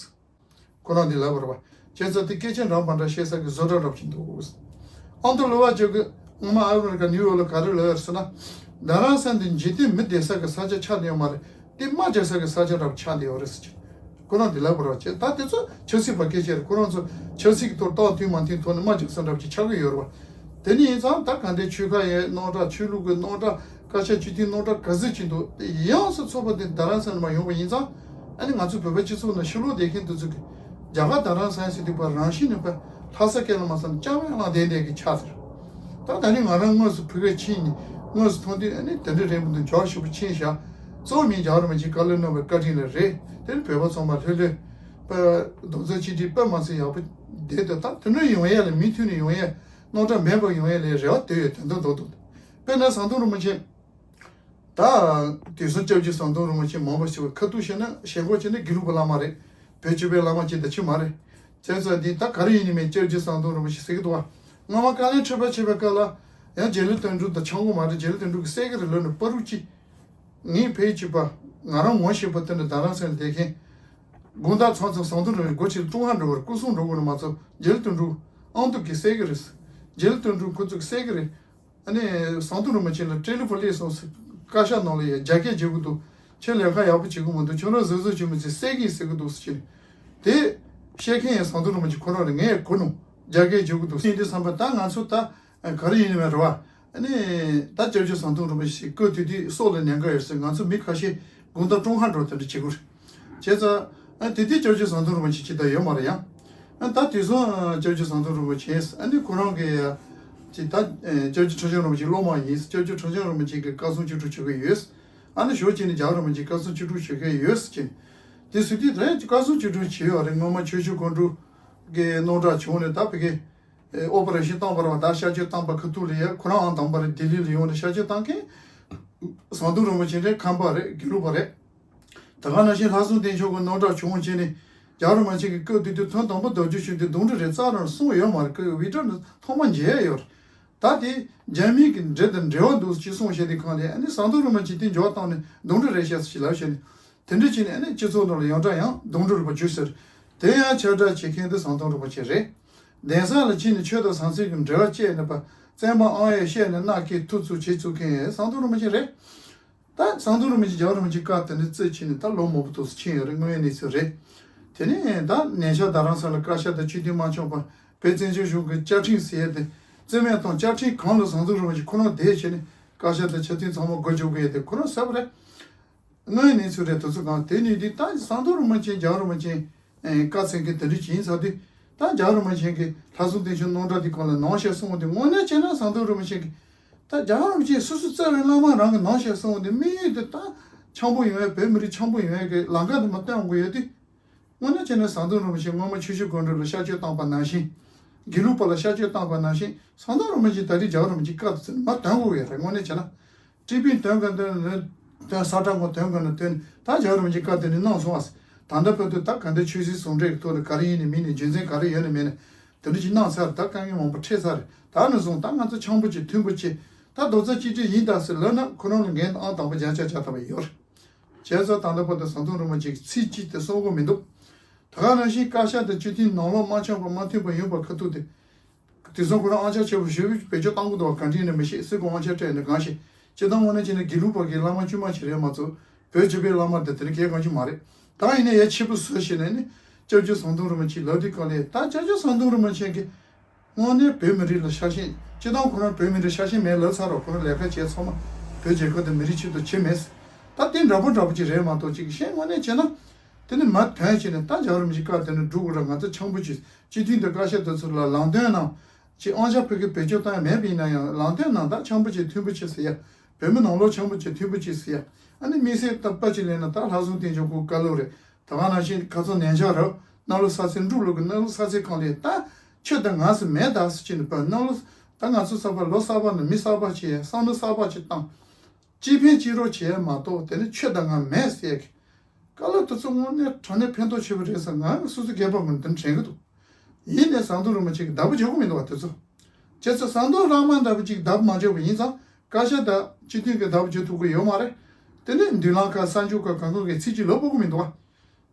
ཁོ་རང་འདི་ལབ་པ་རེད་བ། བྱས་ཙང་དེ་སྐད་ཆ་འདྲ་མི་འདྲ་བཤད་ས་གི་བཟོ་གྲྭ་འདྲ་པོ་ཅིག་འདུག། ཨ་མདོ་ལོ་བ་ཅིག་གིས་སྔོན་མ་ཨ་མི་རི་ཀ་ནིའུ་ཡོག་ལ་ག་རེ་ལབ་ཡོད་ཟེར་ན། རྡ་རམ་ས་འདི་འཇིག་རྟེན་མི་བསྡད་ས་གི་ས་ཆ་ཆགས་བསྡད་ཡོད་མ་རེད། དེ་རྨ་རྒྱག་ས་གི་ས་ཆ་འདྲ་པོ་ཆགས་བསྡད་ཡོད་རེད་ཟེར་གྱི། ཁོ་རང་དེ་ལབ་པ་རེད་བ། བྱས་ད་དེ་ཚོ་ཆབ་སྲིད་པ་སྐད་ཆ་རེད། ཁོ་རང་ཚོ་ཆབ་སྲིད་ཀྱི་ཐོག་རྟགས་མཐུན་མ་མཐུན་ཐོག་ནས་རྨ་རྒྱག་ས་འདྲ་པོ་ཅིག་ཆགས་ཀྱི་ཡོད་རེད་བ། དེ་ནི་ཡིན་ཙང་ད་ག་འདྲའི་ཆོལ་ཁ་ཡི་རྣམ་གྲངས། ཆོས་ལུགས་ཀྱི་རྣམ་གྲངས། བཀའ་ཤག་སྤྱི་འཐུས་རྣམ་གྲངས་ག་ཚོད་ཅིག་འདུག། དེ་ཡོངས་སུ་ཚོགས་པ་དེ་རྡ་རམ་ས་ལ་མར་ཡོང་བ་ཡིན་ཙང་། ཨ་ནི་ང་ཚོ་བོད་པའི་སྤྱི་ཚོགས་ནང་ཕྱི་ལོགས་བསྡད་མཁན་དེ་ཚོ་གིས་རྒྱ་གར་རྡ་རམ་ས་ཟེར་དུས་ཕར་རང་བཞིན་ནས་ཕར་ལྷ་ས་སྐད་ལ་མ་བསམ་ཅང་མེད་ལངས་བསྡད་བསྡད་ཀྱི་ཆགས་ཟེར། ད་ད་ནི་ང་རང་དངོས་སུ་ཕ་གིར་ཕྱིན་ནས་དངོས་སུ་མཐོང་དུས། ཨ་ནི་དེ་འདྲ་རེད་མི་འདུག། འཇོག་ཞིབ་པོ་ཕྱིན་བཞག། གཙོ་བོ་མིན་རྒྱལ་བ་རིན་པོ་ཆེས་བཀའ་སློབ་གནང་བའི་བཀའ་དྲིན་ལ་རེད། དེ་ནི་བོད་པ་ཚང་མ་ལྷོད་ལྷོད། པ་རྡོག་རྩ་གཅིག་སྒྲིལ་དཔེ་མ་སྲིད་ཡག་པོ་བསྡད་འདུག། ད་དེ་འདྲ་ཡོང་ཡས་ལ། མུ་མཐུད་ནས་ཡོང་ཡས། རྣམ་གྲངས་མེད་པ་ཡོང་ཡས་ལ་རེ་བ་དེ་ཡོད། དོན་དག་རྡོག་རྡོག། དཔེར་ན་ཟམ་གདོང་རིན་པོ་ཆེ། ད་དུས་གསུམ་སྐྱབས་རྗེ་ཟམ་གདོང་རིན་པོ་ཆེ་མང་པོ་ཞིག་གིས་ཁ་ཐུག་བཤད་ན་ཞེན་ཁོག་བྱས་ན་དགེ་ལུགས་པ་བླ་མ་རེད། བོད་སྤྱི་པའི་བླ་མ་ཅིག་དང་ཅིག་མ་རེད། བྱས་ཙང་འདི་ད་ག་རེ་ཡིན་ནི་མིན་སྐྱབས་རྗེ་ཟམ་གདོང་རིན་པོ་ཆེ་ཟེར་གྱི་འདུག་བ། སྔོན་མ་བཀའ་བློན་ཁྲི་པ་ཆེ་བའི་སྐབས་ལ་ཡང་རྗེ་བློན་དོན་གྲུབ་དང་ཆང་གོ་མ་རེད། རྗེ་བློན་དོན་གྲུབ་ཀྱིས་བསད་ཀྱི་རེད་ལབ་ནས་བར་དུ་ཅིག། ངས་ཕ་གི་གཅིག་པ། ང་རང་ངོ་ཤེས་པ་དེ་འདྲ་རྡ་རམ་ས་ལ་བསྡད་མཁན། དགོང་དག་མཚམས་མཚམས་ཟམ་གདོང་རིན་པོ་ཆེ་སྒོ་ཕྱིར་ཀྲུང་ཧྭ་འགྲོ་བར་སྐུ་སྲུང་འགྲོ་དགོས་ནི་མ་གཏོགས་རྗེ་བློན་དོན་གྲུབ་ཨང་ཐུག་གིས་བསད་ཀྱི་རེད། རྗེ་བློན་དོན་གྲུབ་ཁོ་ཚོས་བསད་ཀྱི་རེད། ཨ་ནི་ཟམ་གདོང་རིན་པོ་ཆེ་ལ་སྤྲེལ་ལོ་ཕར་སླེབས་སོང་ཟེར། བཀའ་ཤག་ནང་ལ་ཡ་རྒྱ་སྐད་བརྗོད་ཀྱི་འདུག། ཁྱོད་ལས་ཀ་ཡག་པོ་བྱེད་ཀྱི་མི་འདུག། ཁྱོད་རང་གཟབ་གཟབ་བྱེད་མི་ཚེ་བསད་ཀྱི་ཡིན་ཟེར་གྱི་འདུག་ཟེར་གྱི། དེ་བཤད་མཁན་ཡང་ཟམ་གདོང་རིན་པོ་ཆེ་ཁོ་རང་རེད། ངས་གོ་ནོ། རྒྱ་སྐད་བརྗོད་ཀྱི་འདུག་ཟེར། དེ་བསམ་པ་ད་ང་ཚོ་ད་ག་རེ་ཡིན་ནི་མེད་རེད་བ། ཨ་ནི་ད་སྐྱབས་རྗེ་ཟམ་གདོང་རིན་པོ་ཆེ་སྐབས་དེ་དུས་སྲོག་ལ་ཉེན་ཁ་ཡོད་ཟེར། ང་ཚོ་མི་ཁ་ཤས་དགོང་དག་ཀྲུང་ཧྭ་འགྲོ་དེ་འདྲ་བྱེད་དགོས་རེད། བྱས་ཙང་ཨ་དེ་དུས་སྐྱབས་རྗེ་ཟམ་གདོང་རིན་པོ་ཆེ་ཅིག་ད་ཡོད་མ་རེད་ཡང་། ཨ་ད་དེང་སང་སྐྱབས་རྗེ་ཟམ་གདོང་རིན་པོ་ཆེ། ཨ་ནི་ཁོ་རང་གི་ཅིག་ད་སྐྱབས་རྗེ་ཁྲི་བྱང་རིན་པོ་ཆེ་སློབ་མ་ཡིན། སྐྱབས་རྗེ་ཁྲི་བྱང་རིན་པོ་ཆེ་གི་བཀའ་གསུང་བཅུ་དྲུག་བྱེད་ཀྱི་ཡོད། ཨ་ནི་ཞོར་གཅིག་ནས་རྒྱལ་བ་རིན་པོ་ཆེ་བཀའ་གསུང་བཅུ་དྲུག་བྱེད་ཀྱི་ཡོད་ཟེར་གྱི། དེ་ཟེར་དུས་ད་བཀའ་གསུང་བཅུ་དྲུག་བྱས་ཡོད་རེད། སྔོན་མ་ཆོས་རྗེ་སྒོམ་སྒྲུབ་ཀྱི་རྣམ་གྲངས་བྱུང་ནས་ད་ཕ་གི་ཨོ་པ་རེ་ཤན་བཏང་བ་རེད་བ། ད་གཤག་བཅོས་བཏང་པ་ཁ་ཐུག་ལ་ཡ་ཁོ་རང་ཨང་དང་པོ་རེད། ལྡི་ལི་ལ་ཡོང་ནས་གཤག་བཅོས་བཏང་མཁན་ཟམ་གདོང་རིན་པོ་ཆེ་རེད། ཁམས་པ་རེད། དགེ་ལུགས་པ་རེད། ད་ག་ནང་བཞིན་ལྷ་སྲུང་བསྟེན་མཆོག་གི་རྣམ་གྲངས་བྱུང་བྱས་ནས་རྒྱལ་བ་རིན་པོ་ཆེ་གི་སྐབས་དེ་དུས་ཐོན་དང་པོ་རྡོ་རྗེ་གཞུང་དེ་གདོན་འདྲེ་རེད་རྩ་རང་གསུངས་ཡོད་མ་རེད། ཁོས་ཝི་ཀྲ་ནས་ཐོག་མ་མཇལ་ཡོད་རེད། ད་དེ་རྒྱ་མི་གི་འདྲེ་དང་འབྲེལ་བ་འདུག་ཅེས་གསུངས་བྱས་དེ་གང་ལས་ཨ་ནི་ཟམ་གདོང་རིན་པོ་ཆེ་དེ་འཇོག་བཏང་ནས་གདོན་འདྲེ་རེད་ཤག་ཟེར་ལབ་བྱས་ནས། དེ་འདྲ་བྱས་ནས་ཨ་ནི་སྤྱི་ཚོགས་ནང་ལ་ཡོངས་གྲགས་ཡང་གདོན་འདྲེ་རུ་བ་གྱུར་ཟེར། དེ་ཡང་ཁྱབ་བསྒྲགས་བྱེད་མཁན་དེ་ཟམ་གདོང་རིན་པོ་ཆེ་རེད། གདན་ས་ལ་ཕྱིན་ནས་ཆོས་དང་ཟང་ཟིང་གི་འབྲེལ་བ་བཅད་ནས་པ་བཙན་པོ་ཨང་ཡས་བཤད་ནས་མནའ་སྐྱེལ་ཐུབ་ཚུལ་བྱེད་ཚུགས་མཁན་ཟམ་གདོང་རིན་པོ་ཆེ་རེད། ད་ཟམ་གདོང་རིན་པོ་ཆེ་རྒྱལ་བ་རིན་པོ་ཆེ་བཀའ་དེ་ནས་བརྩིས་ཕྱིན་ནས་ད་ལོ་མང་པོ་ཐུགས་སུ་ཕྱིན་ཡོད་རེད། དངོས་ཡོད་གནས་ཚུལ་རེད། དེ་ནས་ད་ཉེ་ཆར་རྡ་རམ་ས་ལ་བཀའ་ཤག་དང་སྤྱི་འཐུས་མ་འཁྱོངས་པར་བོད་བཙན་བྱོལ་གཞུང་གི་བཅའ་ཁྲིམས་ཟེར་ཡས་དེ་རྩིས་མེད་བཏང་། བཅའ་ཁྲིམས་སྒང་ལ་ཟམ་གདོང་རིན་པོ་ཆེ་ཁོ་རང་བསྡད་བྱས་ནས་བཀའ་ཤག་དང་སྤྱི་འཐུས་ཚང་མ་སྒོ་རྒྱག་གི་ཡོད་དེ་ཁོ་རང་ཟེར་བ་རེད། དངོས་ཡོད་གནས་ཚུལ་རེད། དེ་ཚོ་གང་དེ་ནས་དེ་ད་ཟམ་གདོང་རིན་པོ་ཆེ་རྒྱལ་བ་རིན་པོ་ཆེ་བཀའ་སྩལ་མཁན་དེ་འདྲ་ཅིག་ཡིན་ཚར་དུས། ད་རྒྱལ་བ་རིན་པོ་ཆེ་གིས་ལྷ་སྲུང་བསྟེན་མཆོག་རྣམ་གྲངས་དེ་སྒང་ལ་ནང་བཤད་གསུངས་དེ་དངོས་གནས་བྱས་ན་ཟམ་གདོང་རིན་པོ་ཆེ་གིས་ད་རྒྱལ་བ་རིན་པོ་ཆེ་སོ་སོ་རྩ་བའི་བླ་མ་རང་གི་ནང་བཤད་གསུངས་དེ་དམིགས་ཡུལ་དེ་ད་འཆམ་པོ་ཡོང་ཡ། བོད་མི་རིགས་འཆམ་པོ་ཡོང་ཡ་གི་ལམ་ཁ་དེ་མར་སྟོན་དགོས་ཡོད་དུས། དངོས་གནས་བྱས་ན་ཟམ་གདོང་རིན་པོ་ཆེ་སྔོན་མ་ཆོས་རྗེ་སྒོམ་སྒྲུབ་ལ་གཤག་བཅོས་བཏང་པ་ནང་བཞིན། དགེ་ལུགས་པ་ལ་གཤག་བཅོས་བཏང་པ་ནང་བཞིན་ཟམ་གདོང་རིན་པོ་ཆེ་ད་རེས་རྒྱལ་བ་རིན་པོ་ཆེ་བཀའ་དེ་ཚོ་མར་འདོན་དགོས་ཡོད་རེད། དངོས་གནས་བྱས་ན། ཀྲི་པིན་འདོན་ག་འདོན་ལ་འདོན། ས་ཁྲ་ངོ་འདོན་ག་ན་འདོན། ད་རྒྱལ་བ་རིན་པོ་ཆེ་བཀའ་དེ་ནས་གནང་སོང་བ། ད་ལྟ་བར་དུ་ད་ག་འདྲ་ཆོས་སྲིད་ཟུང་འབྲེལ་གྱི་ཐོག་ནས་ག་རེ་ཡིན་ནི་མིན་ནི་རྒྱུ་མཚན་ག་རེ་ཡོད་ནི་མེད་ནི་དེ་འདྲ་ཅིག་གནང་ཚར། ད་དཀའ་ངལ་མང་པོ་འཕྲད་ཚར་རེད། ད་ནས་བཟུང་ད་ང་ཚོ་འཆམ་པོ་བྱེད། མཐུན་པོ་བྱེད། ད་རྡོག་རྩ་གཅིག་སྒྲིལ་ཡིན་ད་ཟེར་ལབ་ན་ཁོ་རང་ལ་འགན་ཨང་དང་པོ་བརྒྱ་ཆ་བརྒྱ་ཐོབ་པ་ཡོད་རེད། བྱས་ཙང་ད་ལྟ་བར་དུ་ཟམ་གདོང་རིན་པོ་ཆེ་གི་ཚིག་གཅིག་དེ་གསོག་གི་མི་འདུག། ད་ག་ནང་བཞིན་བཀའ་ཤག་དང་སྤྱི་འཐུས་ནང་ལོགས་མ་འཆམ་པ་མ་མཐུན་པ་ཡོང་པ་ཁ་ཐུག་དེ། དེང་སང་ཁོ་རང་ཨང་ཆ་ཆེ་པོ་ཞེ་པོ་བེད་སྤྱོད་བཏང་གི་འདུག་བ། ག་འདྲ་ཡིན་ན་མི་ཤེས། སུས་ཀྱི་དབང་ཆ་སྤྲད་ནས་གང་ཤེས། སྤྱིར་བཏང་དངོས་གནས་བྱས་ན་དགེ་ལུགས་པ་གི་བླ་མ་དཀྱུས་མ་ཞིག་རེད་མ་གཏོགས། བོད་སྤྱི་པའི་བླ་མ་དེ་དེ་ནི་གལ་གང་ཅི་མ་རེད། ད་ཡིན་ན་ཡ་ཆེ་པོ་བཟོ་བྱས་ནས་ནི་སྐྱབས་རྗེ་ཟམ་གདོང་རིན་པོ་ཆེ་ལབ་དུས་གང་ལས་ད་སྐྱབས་རྗེ་ཟམ་གདོང་རིན་པོ་ཆེ་གིས་དངོས་གནས་བོད་མི་རིགས་ལ་ཤ་ཞེན། སྤྱིར་བཏང་ཁོ་རང་བོད་མི་རིགས་ཤ་ཞེན་མེད་ལབ་ཚར་རོགས། ཁོ་རང་ལས་ཀ་བྱས་ཚང་མ་བོད་རྒྱལ་ཁབ་དང་མི་རིགས་ཆེད་དུ་བྱས་མེད། ད་དེ་འདྲ་པོ་འདྲ་པོ་ཅིག་རེད་མ་གཏོགས་ཅིག་གཞན་དངོས་གནས་བྱས་ན། དེ་ནི་མར་ཐོན་བྱས་ནས་ད་རྒྱལ་བ་རིན་པོ་ཆེའི་བཀའ་དེ་ནི་སྒྲུབ་དགོས་ར། ང་ཚོ་འཆམ་པོ་བྱེད། སྤྱི་འཐུས་དང་བཀའ་ཤག་དེ་ཚོ་ལ་ལམ་སྟོན་གནང་། ཅིག་ཨང་ཆ་ཕ་གི་བེད་སྤྱོད་བཏང་ཡ་མེད་པ་ཡིན་ན་ཡང་ལམ་སྟོན་གནང་། ད་འཆམ་པོ་བྱེད། མཐུན་པོ་བྱེད་ཟེར་ཡ། བོད་མི་ནང་ལོགས་འཆམ་པོ་བྱེད། མཐུན་པོ་བྱེད་ཟེར་ཡ། ཨ་ནི་དམིགས་བསལ་ད་ཕར་ཅིག་ལེན་ན་ད་ལྷ་སྲུང་བསྟེན་མཆོག་ཁོའི་བཀའ་སློབ་རེད། ད་ག་ནང་བཞིན་ཁ་སང་ཉེ་ཆར་རབ་གནམ་ལོ་གསར་ཚེས། འབྲུག་ལོ་གི་གནམ་ལོ་གསར་ཚེས་གང་ལས་ད་ཁྱོད་དང་ང་ཟེར་མེད་ད་ཟེར་གྱི་ནི་པ། གནམ་ལོ་ད་ང་ཚོ་གསར་པ་ལོ་གསར་པ་ནང་མི་གསར་པ་བྱས། བསམ་བློ་གསར་པ་ཅིག་བཏང་། གཅིག་ཕན་གཅིག་རོགས་བྱས་མ་གཏོགས་དེ་ནི་ཁྱོད་དང་ང་མེད་ཟེར་གི། བཀའ་སློབ་དེ་ཚོ་དངོས་གནས་དྲང་གནས་ཕན་ཐོགས་ཆེ་བོ་རེད་ཟེར། ང་སོ་སོ་སྒེར་པ་ངོས་ནས་དེ་འདྲ་དྲན་གྱི་འདུག། ཡིན་ནའི་ཟམ་གདོང་རིན་པོ་ཆེ་གིས་བདག་པོ་བྱེད་དགོས་མི་འདུག་བ། དེ་ཚོ་བྱས་ཙང་ཟམ་གདོང་བླ་མ་འདྲ་པོ་ཅིག་བདག་པོ་མ་བྱས་པ་ཡིན་ཙང་བཀའ་ཤག་དང་སྤྱི་མཐུན་གྱིས་བདག་པོ་བྱེད་ཐུབ་ཀྱི་ཡོད་མ་རེད། དེ་ནས་མདུན་ལམ་ཁག་གསར་འཇུག་ཁག་གང་ག་གིས་ཚིག་གཅིག་ལབ་དགོས་མི་འདུག་བ།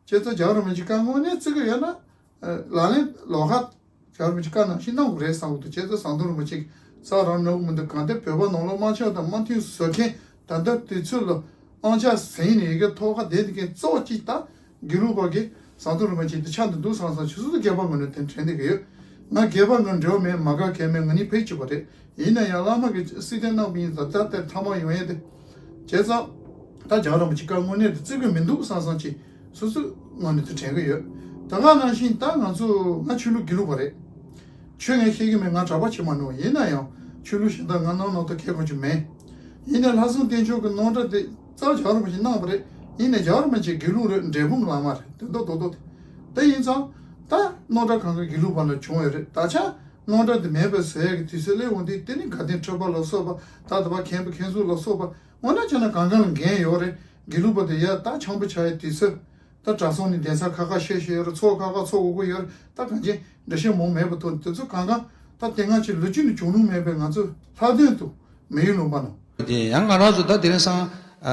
བྱས་ཙང་རྒྱལ་བ་རིན་པོ་ཆེ་བཀའ་དངོས་གནས་བརྩི་གི་ཡོད་ན། ལག་ལེན་ལོགས་ཀ་རྒྱལ་བ་རིན་པོ་ཆེ་བཀའ་ནང་བཞིན་གནང་དགོས་རེད་བསམ་གྱི་འདུག། བྱས་ཙང་ཟམ་གདོང་རིན་པོ་ཆེ་གིས་རྩ་རང་ནོར་གྱི་མི་འདུག། གང་ལྟར་བོད་པ་ནང་ལོགས་དམག་འཁྲུག་དང་དམག་མཐུན་བཟོ་མཁན། ད་ལྟ་དུས་ཚོད་ལ་དམག་འཁྲུག་ཟིན་ནས་ཡི་གེ་ཐོག་ཁ་བསྡད་དེ་གའི་གཙོ་བོ་གཅིག་ད་དགེ་ལུགས་པ་གིས་ཟམ་གདོང་རིན་པོ་ཆེ་དེ་ཆགས་འདུག་བསམ་བསམ་ཆུ་ཚོད་སྒེར་པ་ངོས་ནས་དེ་དྲན་བསྡད་ཀྱི་ཡོད། ང་སྒེར་པ་ངོས་འབྲེལ་བ་མེད། མ་དགའ་གལ་མེད། ང་ནི་ཕེབས་བཅུག་པ་རེད། ཡིན་ན་ཡང་བླ་མ་གིས་སྲིད་དོན་གནང་བ་ཡིན་ཙང་ད་ལྟའི་མཐའ་མ་ཡོང་ཡས་དེ། བྱས་ཙང་ད་རྒྱལ་བ་རིན་པོ་ཆེ་བཀའ་དངོས་གནས་དེ་བརྩི་དགོས་མི་འདུག་བསམ་བསམ་ཅིག་སོ་སོའི་ངོས་ནས་དེ་དྲན་གྱི་ཡོད། ད་ག་ནང་བཞིན་ད་ང་ཚོ་ང་ཆོས་ལུགས་དགེ་ལུགས་པ་རེད། ཆོས་ངས་ཤེས་ཀྱི་མེད། ང་གྲྭ་པ་ཆེ་མ་ནོར། ཡིན་ན་ཡང་ཆོས་ལུགས་གཞན་དག་ང་གནང་གནང་ཐུབ་མཁན་ཁོ་ཅིག་མེད། ཡིན་ནའི་ལྷ་སྲུང་བསྟེན་ཕྱོགས་ཀྱི་རྣམ་གྲངས་དེ་རྩ་བ་རྒྱལ་བ་རིན་པོ་ཆེ་གནང་བ་རེད། ཡིན་ནའི་རྒྱལ་བ་རིན་པོ་ཆེ་དགེ་ལུགས་རེད། འབྲས་སྤུངས་ཀྱི་བླ་མ་རེད། དེ་མདོག་མདོག་མདོག་དེ། དེ་ཡིན་ཙང་ད་རྣམ་གྲངས་གང་ག་དགེ་ལུགས་པ་ལ་བྱུང་ཡོད་རེད། ད་ཆ་རྣམ་གྲངས་དེ་མེད་པའི་བཟོ་ཡས་ཀྱི་དུས་ཚོད་སླེབས་འོང་དུས། དེ་ནི་དགའ་ལྡན་ཁྲི་པ་ལ་སོགས་པ། ད་ལྟ་བ་མཁན་པོ་མཁན་ཟུར་ལ་སོགས་པ་དངོས་གནས་བྱས་ན་གང་ག་ལ་འགན་ཡོད་རེད། དགེ་ལུགས་པ་དེ་ཡ་ད་འཆམ་པོ་ཆགས་ཡས་དུས་ཚོད། ད་གྲྭ་ཚང་ནས་གདན་ས་ཁག་ཁག་བཤད་བཤད་ཡོད་རེད། ཚོགས་ཁག་ཁག་ཚོགས་དགོས་ཀྱི་ཡོད་རེད། ད་གང་ཅི་འགྲེལ་བཤད་མང་མེད་པ་ཐོག་ནས་དེ་ཚོ་གང་ག་ད་དེ་སྔ་ཕྱི་ལོ་རྒྱུས་ནས་བྱུང་མྱོང་མེད་པའི་ང་ཚོ་ལྷག་དོན་དུ་མི་ཡུལ་ལུང་པ་ནང་། དེ་ཡང་ང་རང་ཚོ་ད་དེ་རིང་སང་། ཨ།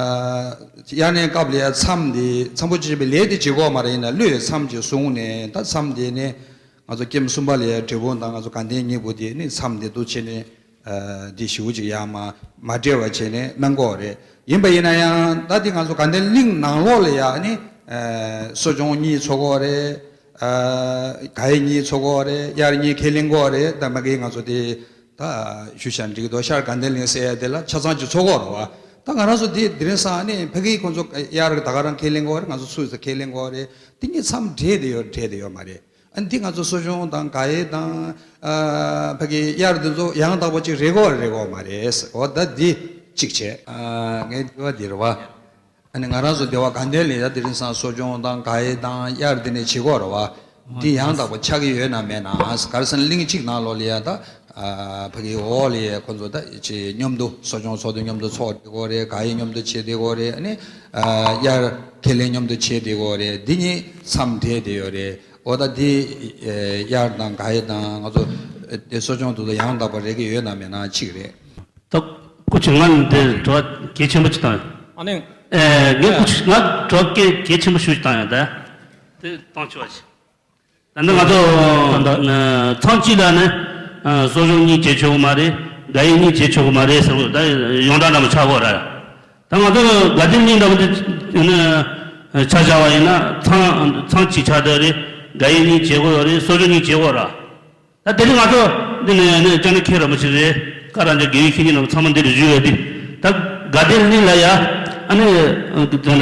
དབྱར་གནས་སྐབས་ལ་ཡ་མཚམས་འདི་འཚམས་པོ་བྱེད་པའི་ལས་དེ་བྱེད་དགོས་མ་རེད། ཡིན་ན་བློས་མཚམས་ཅིག་བཟུང་ནས། ད་མཚམས་དེ་ནས་ང་ཚོ་ཀེམ་གསུམ་པ་ལ་ཡ་འབྲས་སྤུངས་དང་ང་ཚོ་དགའ་ལྡན་གཉིས་པོ་དེ་ནི་མཚམས་དེ་འདུག་བྱས་ནས། ཨ། འདི་ཞེ་པོ་ཅིག་ཡར་མར་མ་འདྲེས་པ་བྱས་ནས་གནང་དགོས་རེད། ཡིན་པ་ཡིན་ན་ཡང་ད་འདི་ང་ཚོ་དགའ་ལྡན་གླིང་ནང་ལོགས་ལ་ཡ་ནི། ཨ། གསོ་སྦྱོང་གཉིས་ཚོགས་དགོས་རེད། ཨ། དགའ་ཡིས་གཉིས་ཚོགས་དགོས་རེད། དབྱར་གཉིས་ཁས་ལེན་དགོས་རེད། ད་མ་གི་ང་ཚོ་དེ་ད་ཞུ་བྱ་འགྲིག་གི་འདུག། ཤར་དགའ་ལྡན་གླིང་ཟེར་ཡ་དེ་ལ་ཆ་ཚང་ཅིག་ཚོགས་དགོས་རེད་བ། ད་ང་རང་ཚོ་དེ་དེ་རིང་སང་ནི་ཕ་གི་ཁོང་ཚོ་དབྱར་ད་ག་རང་ཁས་ལེན་དགོས་རེད། ང་ཚོ་སུད་སི་ཁས་ལེན་དགོས་རེད། དེ་གཉིས་མཚམས་འདྲེས་བསྡད་ཡོད་འདྲེས་བསྡད་ཡོད་མ་རེད། ཨ། འདི་ང་ཚོ་གསོ་སྦྱོང་དང་དགའ་ཡིས་དང་། ཨ། ཕ་གི་དབྱར་འདི་ཚོ་ཡང་དག་པ་ཅིག་རེད་དགོས་རེད་དགོས་མ་རེད། འོ་ད་འདི་གཅིག་བྱས། ཨ། ངའི་དྲི་བ་འདི་རེད་བ། ཨ་ནི་ང་རང་ཚོ་སྡེ་བ་དགའ་ལྡན་ལ་ཡ་དེ་རིང་སང་གསོ་སྦྱོང་དང་དགའ་ཡིས་དང་དབྱར་འདི་ནས་བྱེད་དགོས་རེད་བ། འདི་ཡང་དག་པ་ཆགས་ཀྱི་ཡོད་ན་མེད་ན། ག་རེ་ཟེར་ན་གླིང་གཅིག་ནང་ལོགས་ལ་ཡ་ད། ཨ། ཕ་གི་འོག་ལ་ཡ་ཁོང་ཚོ་ད་ཅིག་མཉམ་དུ་གསོ་སྦྱོང་ཚོགས་དུས་མཉམ་དུ་ཚོགས་བསྡད་དགོས་རེད། དགའ་ཡིས་མཉམ་དུ་བྱེད་བསྡད་དགོས་རེད། ཨ་ནི། ཨ། དབྱར་ཁས་ལེན་མཉམ་དུ་བྱེད་བསྡད་དགོས་རེད། འདི་གཉིས་མཚམས་འདྲེས་བསྡད་ཡོད་རེད། འོ་ད་འདི། ཨེ། དབྱར་དང་དགའ་ཡིས་དང་ང་ཚོ་དེ་གསོ་སྦྱོང་དེ་ཚོ་ཡང་དག་པ་རེག་གི་ཡོད་ན་མེད་ན་གཅིག་རེད། ད་སྐུ་མཁྱེན། ང་འདི་དྲི་བ་གལ་ཆེན་པོ་ཅིག་བཏང་ཡོད། ཨ་ནི། ཨེ། ངས་སྐུ་མཁྱེན། ང་དྲི་བ་གལ་གལ་ཆེན་པོ་ཞིག་བཏང་ཡོད་ད། དེ་བཏང་ཆོག་པ་ཞིག། ད་ནི་ང་ཚོ་ད་ལྟ་མཚམས་གཅིག་ལ་ནི་གསོ་སྦྱོང་གཉིས་བྱེད་ཆོག་གི་མ་རེད། དགའ་ཡིས་གཉིས་བྱེད་ཆོག་གི་མ་རེད་ཟེར་བ་ད་ཡོངས་གྲགས་འདྲ་མོ་ཆགས་ཀྱི་ཡོད་རེད། ད་ང་ཚོ་དགའ་ལྡན་གླིང་འདྲ་བོ་འདི་ནི་ཆ་བཞག་པ་ཡིན་ན་མཚམས་མཚམས་གཅིག་ཆགས་བསྡད་རེད། དགའ་ཡིས་གཉིས་བྱེད་དགོས་ཡོད་རེད། གསོ་སྦྱོང་གཉིས་བྱེད་དགོས་ར། ད་དེ་རིང་ང་ཚོ་འདི་ནས་ནི་ཅང་ནི་མཁན་རིན་པོ་ཆེ་རེད། བཀའ་རང་རྒྱ་དགེ་བའི་བཤེས་གཉེན་རྣམས་ཚང་མ་འདི་རུ་བཞུགས་ཡོད་དེ། ད་དགའ་ལྡན་གླིང་ལ་ཡ། ཨ་ནི་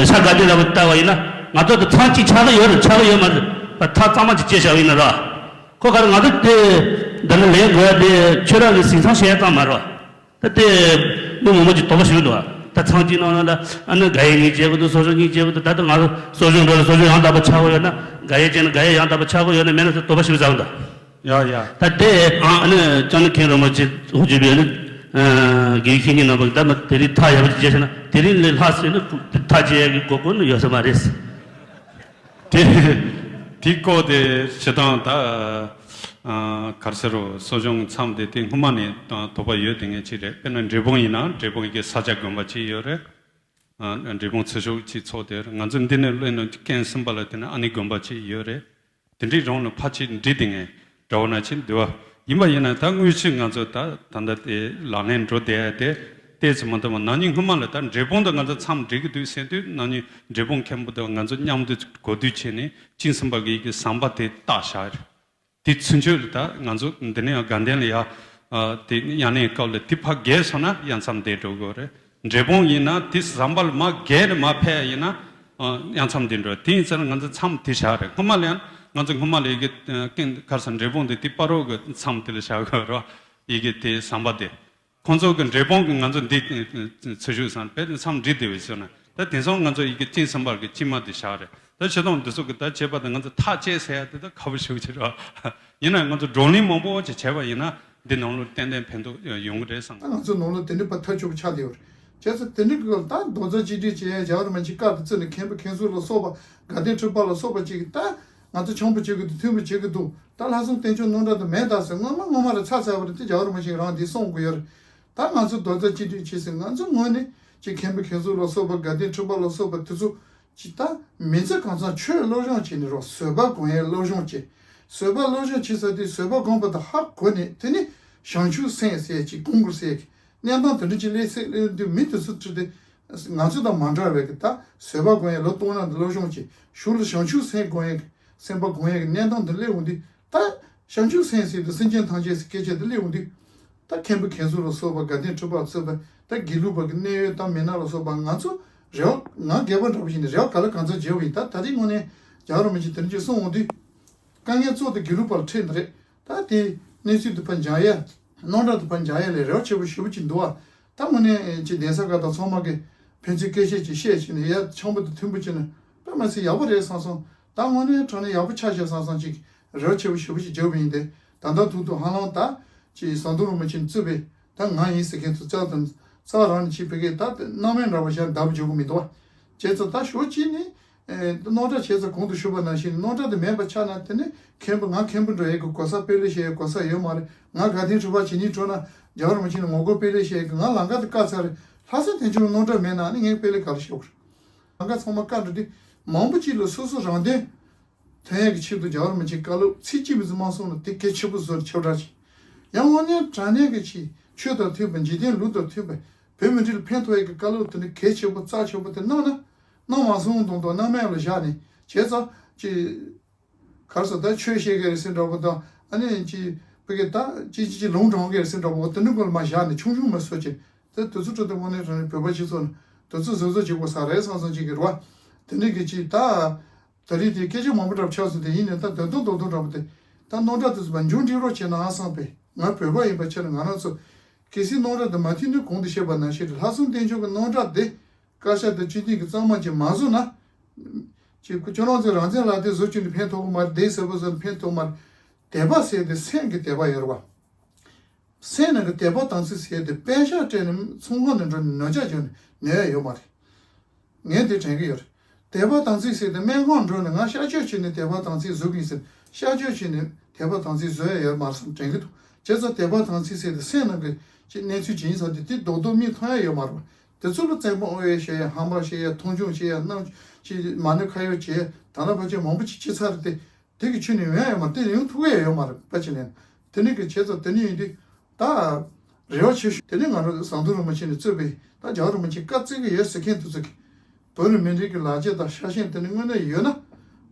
ཤར་དགའ་ལྡན་ལ་བལྟ་བ་ཡིན་ན་ང་ཚོ་དེ་མཚམས་གཅིག་ཆགས་ཀྱི་ཡོད་རེད། ཆགས་ཀྱི་ཡོད་མ་རེད་པ། ཐག་གཙང་མ་ཅིག་བཅད་བཞག་པ་ཡིན་ན་ར། ཁོ་ག་རེ་ང་ཚོ་དེ་འདི་ནས་ལེན་དགོས་ཡ་དེ་ཆོས་ར་གི་ཟིན་ཚང་བྱེད་ཡ་ཙམ་མ་རེད་པ། ད་དེ་མི་མང་པོ་ཅིག་དོགས་པ་ཞིག་འདུག་པ། ད་མཚམས་གཅིག་ནང་ལ་ཨ་ནི་དགའ་ཡིས་གཉིས་བྱེད་དགོས་འདུག། གསོ་སྦྱོང་གཉིས་བྱེད་དགོས་འདུག། ད་ལྟ་ང་ཚོ་གསོ་སྦྱོང་འགྲོ་ལ་གསོ་སྦྱོང་ཡང་དག་པ་ཆགས་ཀྱི་ཡོད་ན། དགའ་ཡིས་བྱས་ན་དགའ་ཡིས་ཡང་དག་པ་ཆགས་ཀྱི་ཡོད་ན་མེད་ན་ཟེར་དོགས་པ་ཞིག་བཟང་འདུག། ཡ་ཡ། ད་དེ་ཨ་ནི་ཅང་ནི་མཁན་རིན་པོ་ཆེ་ཧོ་ཅི་བས་ནི་དགེ་བའི་བཤེས་གཉེན་རྣམ་པ་ད་མ་དེ་རིང་ཐག་ཡག་པོ་ཅིག་བཅད་ཤེ་ན་དེ་རིང་ལས་ལྷག་ཟེར་ནི་ཐག་བཅད་ཡག་གི་གོ་སྐབས་ནི་ཡོད་ས་མ་རེད། དེ་དེ་སྐོར་དེ་བྱེད་སྟངས་ད་ག་རེ་ཟེར་རོ། གསོ་སྦྱོང་མཚམས་དེ་དེ་སྔོན་མ་ནས་དོགས་པ་ཡོད་དེ་ངས་ཅིག་རེད། དཔེར་ན་འབྲས་སྤུངས་ཡིན་ན་འབྲས་སྤུངས་ཀྱི་ས་སྐྱ་དགོན་པ་ཅིག་ཡོད་རེད། འབྲས་སྤུངས་ཚེ་ཤོག་ཅིག་ཚོགས་དེར་ང་ཚོ་འདི་ནས་སླེབས་ནས་ཀེམ་གསུམ་པ་ལ་དེ་ནས་ཨ་ནི་དགོན་པ་ཅིག་ཡོད་རེད། དེ་འདྲའི་རང་ལ་ཕར་ཕྱིན་འགྲིག་དེ་ངས་དགྲ་བོ་ན་ཕྱིན་འདི་བ་ཡིན་པ་ཡིན་ན་ད་དངོས་གཞི་ང་ཚོ་ད་ད་ལྟ་དེ་ལག་ལེན་འགྲོ་བསྡད་ཡ་དེ་ཏོག་ཙམ་མ་འདང་བ། ན་ནིང་སྔོན་མ་ལ་ད་འབྲས་སྤུངས་དང་ང་ཚོ་མཚམས་འགྲིག་གི་འདུག་ཟེར་དུས་ན་ནིང་འབྲས་སྤུངས་མཁན་པོ་དང་ང་ཚོ་མཉམ་དུ་གོ་བསྡུར་བྱས་ནས་ཀེམ་གསུམ་པ་གི་ཡི་གེ་ཟམ་པ་དེ་བཏགས་བཞག་རེད། དེ་ཚུན་ཆོད་ལ་ད་ང་ཚོ་འདི་ནས་ཡང་དགའ་ལྡན་ལ་ཡ། ཨ། དེ་དབྱར་གནས་སྐབས་ལ་དེ་ཕར་བརྒལ་སོང་ན་ཡ་མཚམས་བསྡད་འགྲོ་དགོས་རེད། འབྲས་སྤུངས་ཡིན་ན་དེ་ཟམ་པ་ལ་མར་བརྒལ་ནས་མར་ཕེབས་ཡ་ཡིན་ན། ཨ། ཡ་མཚམས་བསྡད་འགྲོ། དེ་ཡིན་ཙང་ང་ཚོ་མཚམས་དེ་བཞག་རེད། སྔོན་མ་ལ་ཡང་ང་ཚོ་སྔོན་མ་ལ་ཡི་གེ་ཀེམ་ག་རེ་ཟེར་འབྲས་སྤུངས་དེ་དེ་བར་རོགས་ཀྱི་མཚམས་དེ་ལ་བཞག་དགོས་རེད་བ། ཡི་གེ་དེ་ཟམ་པ་དེ། ཁོང་ཚོ་གི་འབྲས་སྤུངས་ཀྱི་ང་ཚོ་འདི་ཚེ་ཤོག་ཟམ་པའི་མཚམས་འགྲིག་བསྡད་པའི་ཚོད་ན་ད་དེང་སང་ང་ཚོ་ཡི་གེ་ཀེམ་གསུམ་པ་གི་དཀྱིལ་མ་དེ་བཞག་རེད། ད་ཆེ་མཐོང་འདི་ཚོ་གི་ད་བྱས་པ་དང་ང་ཚོ་ཐག་བཅད་ཟེར་ཡ་དེ་ད་ཁག་པོ་ཞེ་པོ་ཅིག་རེད་བ། ཡིན་ན་ང་ཚོ་བགྲོ་གླེང་མང་པོ་ཅིག་བྱས་པ་ཡིན་ན་འདི་ནང་ལོགས་ཏན་ཏན་ཕན་ཐོགས་ཡོང་གི་རེད་བསམ། ད་ང་ཚོ་ནང་ལོགས་དེ་འདྲའི་བར་ཐག་ཆོད་པོ་ཆགས་བསྡད་ཡོད་རེད། བྱས་ཙང་དེ་འདྲའི་སྐབས་ལ་ད་རྡོག་རྩ་གཅིག་སྒྲིལ་བྱེད་ཡ་རྒྱལ་བ་རིན་པོ་ཆེའི་བཀའ་དང་བརྩི་ནས་མཁན་པོ་མཁན་ཟུར་ལ་སོགས་པ་དགའ་ལྡན་ཁྲི་པ་ལ་སོགས་པ་ཅིག་གིས་ད་ང་ཚོ་འཆམ་པོ་བྱེད་ཀྱི་འདུག་མཐུན་པོ་བྱེད་ཀྱི་འདུག་ད་ལྷག་བསམ་བསྟན་སྐྱོང་རྣམ་གྲངས་དེ་མེད་ད་ཟེར། སྔོན་མ་སྔོན་མ་རེད། ཚར་ཚར་བ་རེད་དེ། རྒྱལ་བ་རིན་པོ་ཆེས་རང་འདི་གསུང་དགོས་ཡོད་རེད། ད་ང་ཚོ་རྡོག་རྩ་གཅིག་སྒྲིལ་བྱེད་ཟེར། ང་ཚོ་ངོས་ནས་ཅིག་མཁན་པོ་མཁན་ཟུར་ལ་སོགས་པ་དགའ་ལྡན་ཁྲི་པ་ལ་སོགས་པ་དེ་ཚོ་ཅིག་ད་མི་ཚེ་གང་ཚང་ཆོས་སློབ་སྦྱོང་བྱས་ནས་རོགས། བཟོད་པ་སྒོམ་ཡས་སློབ་སྦྱོང་བྱས། བཟོད་པ་སློབ་སྦྱོང་བྱེད་ས་དེ་བཟོད་པ་སྒོམ་པ་དང་ཧ་གོ་ནས་དེ་ནས་བྱང་ཆུབ་སེམས་ཟེར་ཅིག་སྒོམ་དགོས་ཟེར་གི་གནས་སྟངས་དེ་འདྲ་ཅིག་སླེབས་ཚེ་སླེབས་དུས་མི་དེ་ཚོ་ཁྲིད་དེ་ང་ཚོ་དང་མ་འདྲ་བའི་གི་ད་བཟོད་པ་སྒོམ་ཡས་ལོ་སྟོང་ན་འདི་སློབ་སྦྱོང་བྱས། གཞུག་ལ་བྱང་ཆུབ་སེམས་སྒོམ་ཡས་གི་སེམས་པ་སྒོམ་ཡས་གི་གནས་སྟངས་དེ་སླེབས་འོང་དུས་ད་བྱང་ཆུབ་སེམས་ཟེར་དུས་སེམས་ཅན་ཐམས་ཅད་ཟེར་སྐད་ཆ་དེ་སླེབས་འོང་དུས། ད་མཁན་པོ་མཁན་ཟུར་ལ་སོགས་པ་དགའ་ལྡན་ཁྲི་པ་གཙོས་པ་ད་དགེ་ལུགས་པ་གི་གནད་ཡོད་དང་མི་སྣ་ལ་སོགས་པ་ང་ཚོ་རེ་བ་ང་སྒེར་པ་འདྲ་པོ་ཞིག་ནས་རེ་བ་ག་ལ་གང་འཚམ་བརྗོད་པ་ཡིན། ད་ད་རེས་དངོས་གནས་རྒྱལ་བ་རིན་པོ་ཆེ་དེ་འདྲ་ཅིག་གསུངས་འོང་དུས་དཀའ་ངལ་གཙོ་དེ་དགེ་ལུགས་པ་ལ་འཕྲད་འདི་རེད། ད་དེ་གནས་ཚུལ་དེ་ཕར་འཇགས་ཡས་རྣམ་གྲངས་དེ་ཕར་འཇགས་ཡས་ལ་རེ་བ་ཆེ་པོ་ཞེ་པོ་ཅིག་འདུག་བ། ད་དངོས་གནས་ཅིག་གདན་ས་ཁག་དང་ཚང་མ་གི་ཕན་ཚུན་སྐད་ཆ་ཅིག་བཤད་བྱས་ནས་ཡ་འཆམ་པོ་དང་མཐུན་པོ་བྱས་ན་དཔེ་མ་སྲིད་ཡག་པོ་རེད་བསམ་སོང་། ད་དངོས་གནས་དྲང་གནས་ཡག་པོ་ཆགས་ཤག་བསམ་སོང་། ཅིག་རེ་བ་ཆེ་པོ་ཞེ་པོ་ཅིག་བརྗོད་པ་ཡིན་ཏེ། ད་ལྟ་ཐུག་ཐུག་ཧ་ལམ་ད་ཅིག་ཟམ་གདོང་རིན་པོ་ཆེ་གཙོས་པའི་ད་ང་ཡིན་ཟེར་མཁན་ཚོ་རྩ་དང་རྩ་རང་ནས་ཅིག་ཕ་གིར་ད་སྣང་མེད་འདྲ་བ་བཞག་བརྡབ་འཇུག་གི་མི་འདུག་བ། བྱས་ཙང་ད་ཞོགས་གཅིག་ནས་ཨེ་རྣམ་གྲངས་བྱས་ཙང་གོང་དུ་ཞུས་པ་ནང་བཞིན་རྣམ་གྲངས་དེ་མེད་པ་ཆགས་ན་དེ་ནི་མཁན་པོ་ང་མཁན་པོ་འགྲོ་ཡས་ཀྱི་གོ་ས་སྤེལ་ལེ་བྱེད་ཡས་གོ་ས་ཡོད་མ་རེད། ང་དགའ་ལྡན་ཁྲི་པ་བྱེད་སྙིང་བྲོ་ན་རྒྱལ་བ་རིན་པོ་ཆེ་ནས་ངོ་རྒོལ་སྤེལ་ལེ་བྱེད་ཡས་ཀྱི་ང་ལམ་ཁ་དེ་བཀག་ཚར་རེད། ལྷག་བསམ་བསྟན་སྐྱོང་རྣམ་གྲངས་མེད་ན་ནི་ངས་སྤེལ་ལེ་ག་ལ་བྱེད་དགོས་རེད། ལམ་ཁ་ཚང་མ་བཀག་འགྲོ་དུས་མང་པོ་ཅིག་ལ་སོ་སོ་རང་དོན་ཐོན་ཡས་ཀྱི་ཆེད་དུ་རྒྱལ་བ་རིན་པོ་ཆེའི་བཀའ་སློབ་ཚིག་གཅིག་མ་ཟིན་མ་གསུངས་ན་དེ་གལ་ཆེན་པོ་བཟོས་ནས་ཁྱབ་བསྒྲགས་བྱས། ཡང་དངོས་གནས་དྲང་གནས་ཀྱི་ཆེད་ཆོས་དང་མཐུན་པ་འཇིག་རྟེན་ལུགས་དང་མཐུན་པ་བོད་མི་རིགས་ལ་ཕན་ཐོགས་ཡས་ཀྱི་བཀའ་སློབ་དེ་འདྲ་གལ་ཆེན་པོ་རྩ་ཆེན་པོ་དེ་གནང་ན་གནང་མ་སོང་མདོག་མདོག་སྣང་མེད་ལ་བཞག་ནས་བྱས་ཙང་ཅི་གར་སོ་ད་ཆོས་བཤད་མཁན་རེད་ཟེར་འདྲ་པོ་དང་ཨ་ནི་ཅི་བོད་སྐད་ད་ཅི་ཅི་ཅི་ལུང་དྲངས་མཁན་རེད་ཟེར་འདྲ་པོ་དེ་འདྲ་ཀུན་ལ་མ་བཞག་ནས་ཆུང་ཆུང་མ་བཟོ་བྱས་དེ་དེ་ཚོ་ཁྲོད་དུ་དངོས་གནས་དྲང་གནས་བོད་པ་སྤྱི་ཚོགས་ནས་དེ་ཚོ་བཟོ་བཟོ་བྱེད་དགོས་ས་རེད་བསམ་བསམ་ཅིག་གི་རེད་བ། དེ་འདྲ་གི་ཅི་ད། ད་རེས་དེ་སྐད་ཆ་མང་པོ་འདྲ་པོ་ཆགས་སོང་། དེ་ཡིན་ནའི་ད་དོན་དང་དོན་དང་འདྲ་པོ་དེ་ད་རྣམ་གྲངས་དེ་ཚོ་མཇུག་སྒྲིལ་རོགས་བྱས་ན་ཨ་བསམ་པས། ང་བོད་པ་ཡིན་པའི་ཆ་ནས་ང་རང་ཚོ་གལ་སྲིད་རྣམ་གྲངས་དེ་མ་མཐུན་ན་གོང་དུ་བཤད་པ་ནང་བཞིན་ལྷག་བསམ་བསྟན་སྐྱོང་གི་རྣམ་གྲངས་དེ་བཀའ་ཤག་དང་སྤྱི་འཐུས་ཀྱི་གཙང་མ་ཅིག་མ་བཟོ་ན། ཅིག་ཁྱོད་རང་ཚོས་རང་བཙན་ལག་དེབ་བཟོ་བཅུག་ནས་ཕན་ཐོགས་ཀྱི་མ་རེད། དེབ་ཟེར་བ་བཟོ་ནས་ཕན་ཐོགས་མ་རེད། དད་པ་ཟེར་དེ་སེམས་ཀྱི་དད་པ་ཡོད་རེད་བ། སེམས་ནང་གི་དད་པ་དམ་ཚིག་ཟེར་དེ་པད་ཤག་སྤྲད་ནས་ཚོང་ཁང་ནས་འགྲོ་ནས་ནོར་ཇག་བྱུང་ནས་ནོར་ཡ་ཡོད་མ་རེད། ངས་དེ་དྲན་གི་ཡོད་རེད། དད་པ་དམ་ཚིག་ཟེར་དེ་སྨན་ཁང་འགྲོ་ནས་ང་གཤག་བཅོས་བྱས་ནས་དད་པ་དམ་ཚིག་བཟོ་གི་ཡིན་ཟེར་གཤག་བཅོས་བྱས་ནས་དད་པ་དམ་ཚིག་བཟོ་ཡ་ཡོད་མ་རེད་བསམ་དྲན་གི་འདུག་བྱས་ཙང་དད་པ་དམ་ཚིག་ཟེར་དེ་སེམས་ནང་གི་ཅིག་གནས་ཚུལ་ཅིག་ཡིན་ཙང་དེ་དེ་རྡོག་རྡོག་མིག་མཐོང་ཡ་ཡོད་མ་རེད་བ། དེ་ཚོ་ལ་བཙན་པོ་ཨོ་ཡ་བཤད་ཡ་ཧམ་པ་བཤད་ཡ་མཐོང་ཆུང་བྱེད་ཡ་རྣམ་ཅིག་མ་ཎི་ཁ་ཡོག་བྱེད་ཡ་ད་ལྟ་བར་ཆད་མང་པོ་ཅིག་བྱེད་ཚར་རེད་དེ། དེ་གི་ཆུ་ནི་ཡོང་ཡ་ཡོད་མ་རེད། དེ་ཡོང་ཐུབ་ཡ་ཡོད་མ་རེད། ཕལ་ཆེར་ལན། དེ་ནི་གི་བྱས་ཙང་དེ་ནི་ཡིན་དུས་ད་རེ་བ་ཆེ་ཤོས་དེ་ནི་ང་རང་ཟམ་གདོང་རིན་པོ་ཆེ་ནས་གཙོས་པའི་ད་རྒྱལ་བ་རིན་པོ་ཆེ་བཀའ་བརྩི་གི་ཡོད་ཟེར་མཁན་དེ་ཚོ་གི་བོད་རིགས་མི་རིགས་ཀྱི་ལག་རྗེས་དང་ཤ་ཞེན་དེ་ནི་དངོས་གནས་ཡོད་ན།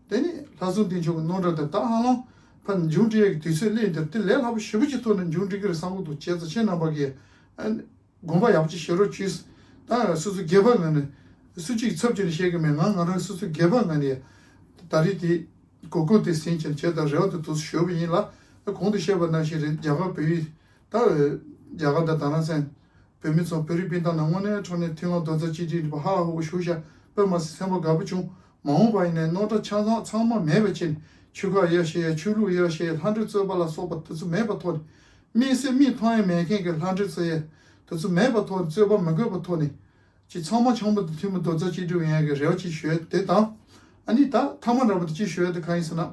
དེ་ནི་ལྷག་བསམ་བསྟན་སྐྱོང་གི་རྣམ་གྲངས་དེ་ད་ཧ་ལམ་ཕར་མཇུག་སྒྲིལ་ཡ་གི་དུས་ཚོད་སླེབས་འདིར་དེ་ལས་སླ་པོ་ཞེ་པོ་ཅིག་ཐོག་ནས་མཇུག་སྒྲིལ་གི་རེད་བསམ་གི་འདུག་བྱས་ཙང་ཁྱེད་རྣམ་པ་གིས་ཨ་ནི། དགོངས་པ་ཡག་པོ་ཅིག་བཞེས་རོགས་བྱོས། ད་སོ་སོ་སྒེར་པ་ངོས་ནས་སུ་གཅིག་ཚབ་བྱས་ནས་བཤད་གི་མེད། ང་ང་རང་སོ་སོ་སྒེར་པ་ངོས་ནས་ད་རེས་དེ་གོ་སྐབས་དེ་ཟིན་བྱས་བྱས་དང་རེ་བ་དེ་དུས་སུ་ཞུ་བ་ཡིན་ལ། གོང་དུ་བཤད་པ་ནང་བཞིན་རེད། རྒྱ་གར་བོད་ཡིག་ད་རྒྱ་གར་དང་ད་ནང་སེམས་བོད་མི་ཚོ་བོད་རིགས་སྤུན་ཟླ་རྣམས་དངོས་གནས་དྲང་གནས་མཐུན་ལམ་རྡོག་རྩ་གཅིག་སྒྲིལ་ནས་ཧ་ཧུ་ཞུ་ཤག་དཔེ་མ་སྲིད་སེམས་པ་དགའ་པོ་བྱུང་། མ་འོངས་པ་ཡིན་ནའི་རྣམ་གྲངས་ཆ་ཚང་ཚང་མ་མེད་པ་བྱས་ནས་ཆོལ་ཁ་དབྱེ་བ་ཕྱེ་ཡ་ཆོས་ལུགས་དབྱེ་བ་ཕྱེ་ཡ་ལྷ་འདྲེ་རྩོད་པ་ལ་སོགས་པ་དེ་ཚོ་མེད་པ་ཐོག་ནས། མིག་སེ་མིག་མཐོང་ཡ་མེད་མཁན་གྱི་ལྷ་འདྲེ་རྩོད་ཡ་དེ་ཚོ་མེད་པ་ཐོག་ནས་རྩོད་པ་མི་དགོས་པ་ཐོག་ནས། ཅིག་ཚང་མ་འཆམ་པོ་དང་མཐུན་པོ་རྡོག་རྩ་གཅིག་སྒྲིལ་ཡོང་ཡ་གི་རེ་བ་ཅིག་ཞུ་ཡ་དེ་དང་། ཨ་ནི་ད་ཐ་མ་འདྲ་པོ་དེ་ཅིག་ཞུ་ཡ་དེ་གང་ཡིན་ཟེར་ན།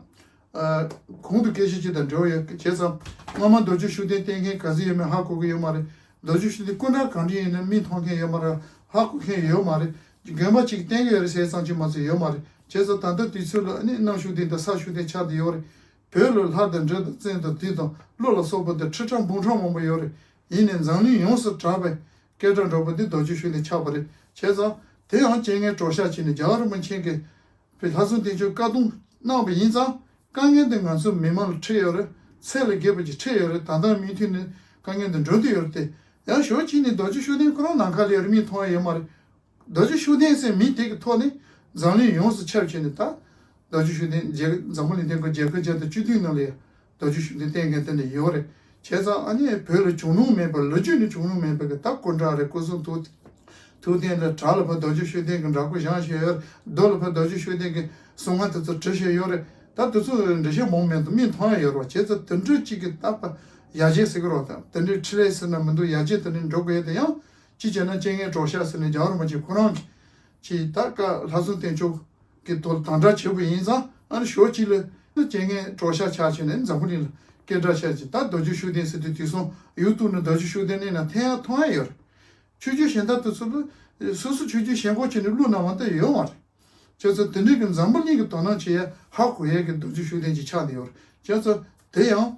ཨ། གོང་དུ་སྐད་ཆ་ཅིག་དང་འབྲེལ་བ་ཡོད། བྱས་ཙང་སྔོན་མ་རྡོ་རྗེ་ཤུགས་ལྡན་བསྟེན་མཁན་ག་ཚོད་ཡོད་མེད་ཧ་གོ་གི་ཡོད་མ་རེད། རྡོ་རྗེ་ཤུགས་ལྡན་སྐུ་འདྲ་གང་འདྲ་ཡིན་ན་མིག་མཐོང་མཁན་ཡོད་མ་རེད། ཧ་གོ་མཁན་ཡོད་མ་རེད། དགོན་པ་ཅིག་བསྟེན་གི་ཡོད་རེད་ཟེར་ཙམ་ཅིག་མ་ཚད་ཡོད་མ་རེད། བྱས་ཙང་ད་ལྟ་དུས་ཚོད་ལ་ཨ་ནི་གནམ་ཤུགས་ལྡན་དང་ས་ཤུགས་ལྡན་ཆགས་བསྡད་ཡོད་རེད། བོད་ལ་ལྷ་དང་འདྲེ་དང་བཙན་དང་བདུད་དང་ཀླུ་ལ་སོགས་པ་དེ་ཁྲི་ཕྲག་འབུམ་ཕྲག་མང་པོ་ཡོད་རེད། ཡིན་ནའི་འཛམ་གླིང་ཡོངས་སུ་གྲགས་པའི་སྐད་གྲགས་འདྲ་པོ་འདི་རྡོ་རྗེ་ཤུགས་ལྡན་ཆགས་པ་རེད། བྱས་ཙང་དེ་ཡང་རྐྱེན་ངན་གྲོགས་ཤག་བྱས་ནས་རྒྱལ་བ་རིན་པོ་ཆེ་གིས་བོད་ལྷག་བསམ་བསྟན་སྐྱོང་བཀའ་གཏོང་གནང་བ་ཡིན་ཙང་དཀའ་ངལ་འདི་ང་ཚོ་མི་མང་ལ་འཕྲད་ཡོད་རེད། ཚད་ལས་བརྒལ་བ་ཅིག་འཕྲད་ཡོད་རེད། ད་ལྟ་མུ་མཐུད་ནས་དཀའ་ངལ་འདི་འགྲོ་འདོད་ཡོད་རེད་དེ། ཡང་ཞོར་གཅིག་ནས་རྡོ་རྗེ་ཤུགས་ལྡན་ཁོ་རང་ནམ་མཁའ་ལ་ཡོད་རེད། མིག་མཐོང་ཡ་ཡོད་མ་རེད། རྡོ་རྗེ་ཤུགས་ལྡན་ཟེར་མིང་དེ་གི་ཐོག་ནས་འཛམ་གླིང་ཡོངས་སུ་ཁྱབ་བྱས་ནས་ད་རྡོ་རྗེ་ཤུགས་ལྡན་རྒྱལ་འཛམ་བུ་གླིང་སྟེང་གི་རྒྱལ་ཁབ་བརྒྱ་དང་བཅུ་བདུན་ནང་ལ་ཡང་རྡོ་རྗེ་ཤུགས་ལྡན་བསྟེན་མཁན་དེ་འདྲ་ཡོད་རེད། བྱས་ཙང་ཨ་ནི་བོད་ལ་བྱུང་མྱོང་མེད་པ་ལོ་རྒྱུས་ནས་བྱུང་མྱོང་མེད་པའི་གི་ད་སྐུ་འདྲ་རེད། སྐུ་གསུང་ཐུགས་ཐུགས་རྟེན་ལ་བྲག་ལ་ཕར་རྡོ་རྗེ་ཤུགས་ལྡན་གྱི་འདྲ་སྐུ་བཞེངས་བཞེས་ཡོད་རེད། རྡོ་ལ་ཕར་རྡོ་རྗེ་ཤུགས་ལྡན་གྱི་གསུང་ངག་དེ་ཚོ་བྲིས་བཞེས་ཡོད་རེད། ད་དེ་ཚོ་འགྲེལ་བཤད་མང་མེད་དུ་མིག་མཐོང་ཡ་ཡོད་རེད་བ། བྱས་ཙང་དེ་འདྲ་གཅིག་གི་ད་ཕར་ཡར་རྒྱས་ཟེར་གི་རེད་བ། ད་དེ་འདྲའི་འཕྲིན་ལས་ཟེར་ན་མི་འདུག་ཡར་རྒྱས་དེ་འདྲ་འགྲོ་དགོས་ཡ་དེ་ཡང་། གཅིག་བྱས་ན་རྐྱེན་ངན་གྲོགས་ཤར་ཟེར་ནས་རྒྱལ་བ་རིན་པོ་ཆེ་ཁོ་རང་གིས་ད་བཀའ་ལྷ་སྲུང་བསྟེན་ཕྱོགས་ཀྱི་ཐོག་ལ་དམ་དྲག་བྱེད་པ་ཡིན་ཙང་ཨ་ནི་ཞོགས་གཅིག་ལ་རྐྱེན་ངན་གྲོགས་ཤར་ཆགས་བྱས་ནས་འཛམ་བུ་གླིང་ལ་སྐད་གྲགས་ཤར་ཅིག་ད་རྡོ་རྗེ་ཤུགས་ལྡན་ཟེར་དུས་དུས་སང་ཡུ་ཏུབ་ནས་རྡོ་རྗེ་ཤུགས་ལྡན་གླེང་ན་འཐེན་ཡ་མཐོང་ཡ་ཡོད་རེད། ཆོས་བརྒྱུད་གཞན་དག་དེ་ཚོ་ལ་སོ་སོ་ཆོས་བརྒྱུད་ཞེན་ཁོག་བྱས་ནས་བླུགས་གནང་བ་དེ་ཡོད་མ་རེད། བྱས་ཙང་དེ་འདྲའི་གི་འཛམ་བུ་གླིང་གི་དོ་སྣང་བྱེད་ཡ་ཧ་གོ་ཡ་གི་རྡོ་རྗེ་ཤུགས་ལྡན་ཅིག་ཆགས་ནས་ཡོད་རེད། བྱས་ཙང་དེ་ཡང་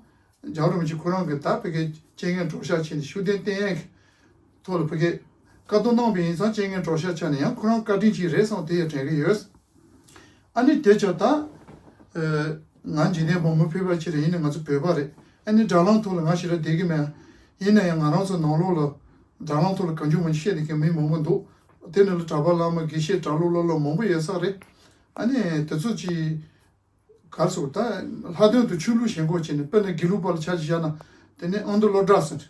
རྒྱལ་བ་རིན་པོ་ཆེ་ཁོ་རང་གི་ད་བོད་སྐད་རྐྱེན་ངན་གྲོགས་ཤར་བྱས་ནས་ཤུགས་ལྡན་བསྟེན་ཡ་གི་ཐོག་ལ་བོད་སྐད་བཀའ་བསྡུར་གནང་བ་ཡིན་ཙང་རྐྱེན་ངན་གྲོགས་ཤར་ཆགས་ནས་ཡང་ཁོ་རང་བཀའ་དྲིན་ཅིག་རེད་བསམ་དེ་ཡང་དྲན་གི་ཡོད། ཨ་ནི་དེ་ཆ་ད། ཨ། ང་འཇིག་རྟེན་པ་མི་ཕལ་པ་ཅིག་རེད། ཡིན་ནའི་ང་ཚོ་བོད་པ་རེད། ཨ་ནི་དྲ་ལམ་ཐོག་ལ་ང་ཞེ་དྲག་བསྡད་གི་མེད། ཡིན་ན་ཡང་ང་རང་ཚོ་ནང་ལོགས་ལ་དྲ་ལམ་ཐོག་ལ་གང་བྱུང་མང་བྱུང་བཤད་བསྡད་མཁན་མི་མང་པོ་འདུག་དེ་ནི་ལ་གྲྭ་པ་བླ་མ་དགེ་བཤེས་གྲྭ་བློན་སློབ་གྲོགས་མང་པོ་ཡོད་ས་རེད། ཨ་ནི་དེ་ཚོ་ཅིག་གར་སོང་ད་ལྷག་དོན་དུ་ཆོས་ལུགས་ཞེན་ཁོག་བྱས་ནས་དཔེར་ན་དགེ་ལུགས་པ་ལ་ཆ་ཅིག་བཞག་ན་དེ་ནི་ཨ་མདོ་སློབ་གྲྭ་ཟེར།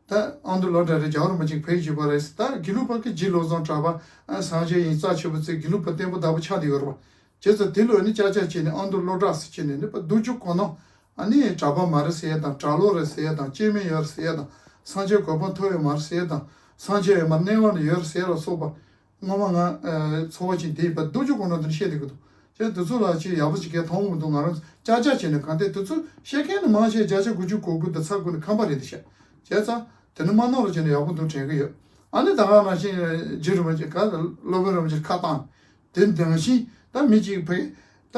ད་ཨ་མདོ་སློབ་གྲྭ་རེད། རྒྱལ་བ་རིན་པོ་ཆེ་བོད་བཞུགས་པ་རེད། ད་དགེ་ལུགས་པ་གི་རྗེ་བློ་བཟང་གྲགས་པ་ཨ་སངས་རྒྱས་ཡིན་རྩ་ཆེ་པོ་ཚོས་དགེ་ལུགས་པ་བརྟན་པོ་བདག་པོ་ཆགས་བསྡད་ཡོད་རེད་པ། བྱས་ཙང་དེ་ལོ་ནི་ཅག་ཅག་བྱས་ནས་ཨ་མདོ་སློབ་གྲྭ་ཟེར་བྱས་ནས་ནི་པ་སྡུག་ཅུ་གོ་ནོ། ཨ་ནི་གྲྭ་པ་མ་རེད་ཟེར་ཡ་དང་གྲྭ་བློན་རེད་ཟེར་ཡ་དང་སྐྱེ་དམན་ཡོད་རེད་ཟེར་ཡ་དང་སངས་རྒྱས་གོ་འཕང་ཐོབ་ཡོད་མ་རེད་ཟེར་ཡ་དང་སངས་རྒྱས་ཡོད་མ་རེད་གནས་དབང་ལ་ཡོད་རེད་ཟེར་ཡ་ལ་སོགས་པ། སྔོན་མ་ང་ཚོར་བ་ཅིག་དེ་ཡིན་པ་སྡུག་ཅུ་གོ་ནོ་དེ་འདྲ་བཤད་བསྡད་ཀྱི་འདུག་བྱས་དེ་ཚོ་ལ་ཅིག་ཡག་པོ་ཅིག་གས་མཐོང་མི་འདུག་ང་རང་ཅག་ཅག་བྱས་ནས་གང་ལྟར་དེ་ཚོ་བཤད་མཁན་ནི་མང་ཆེ་བརྒྱ་ཆ་དགུ་བཅུ་གོ་དགུ་དང་ཚ་དགུ་ནི་ཁམས་པ་རེད་འདི་བཤད། བྱས་ཙང་དེ་ནི་མ་གནང་རོགས་བྱས་ནས་ཡག་པོ་འདུག་དྲན་གི་ཡོད། ཨ་ནི་ད་ག་ནང་བཞིན་རྗེ་རིན་པོ་ཆེ་ག་སློབ་དཔོན་རིན་པོ་ཆེར་ཁ་བཏང་། དེ་ནང་བཞིན་ད་མི་གཅིག་བས་ད་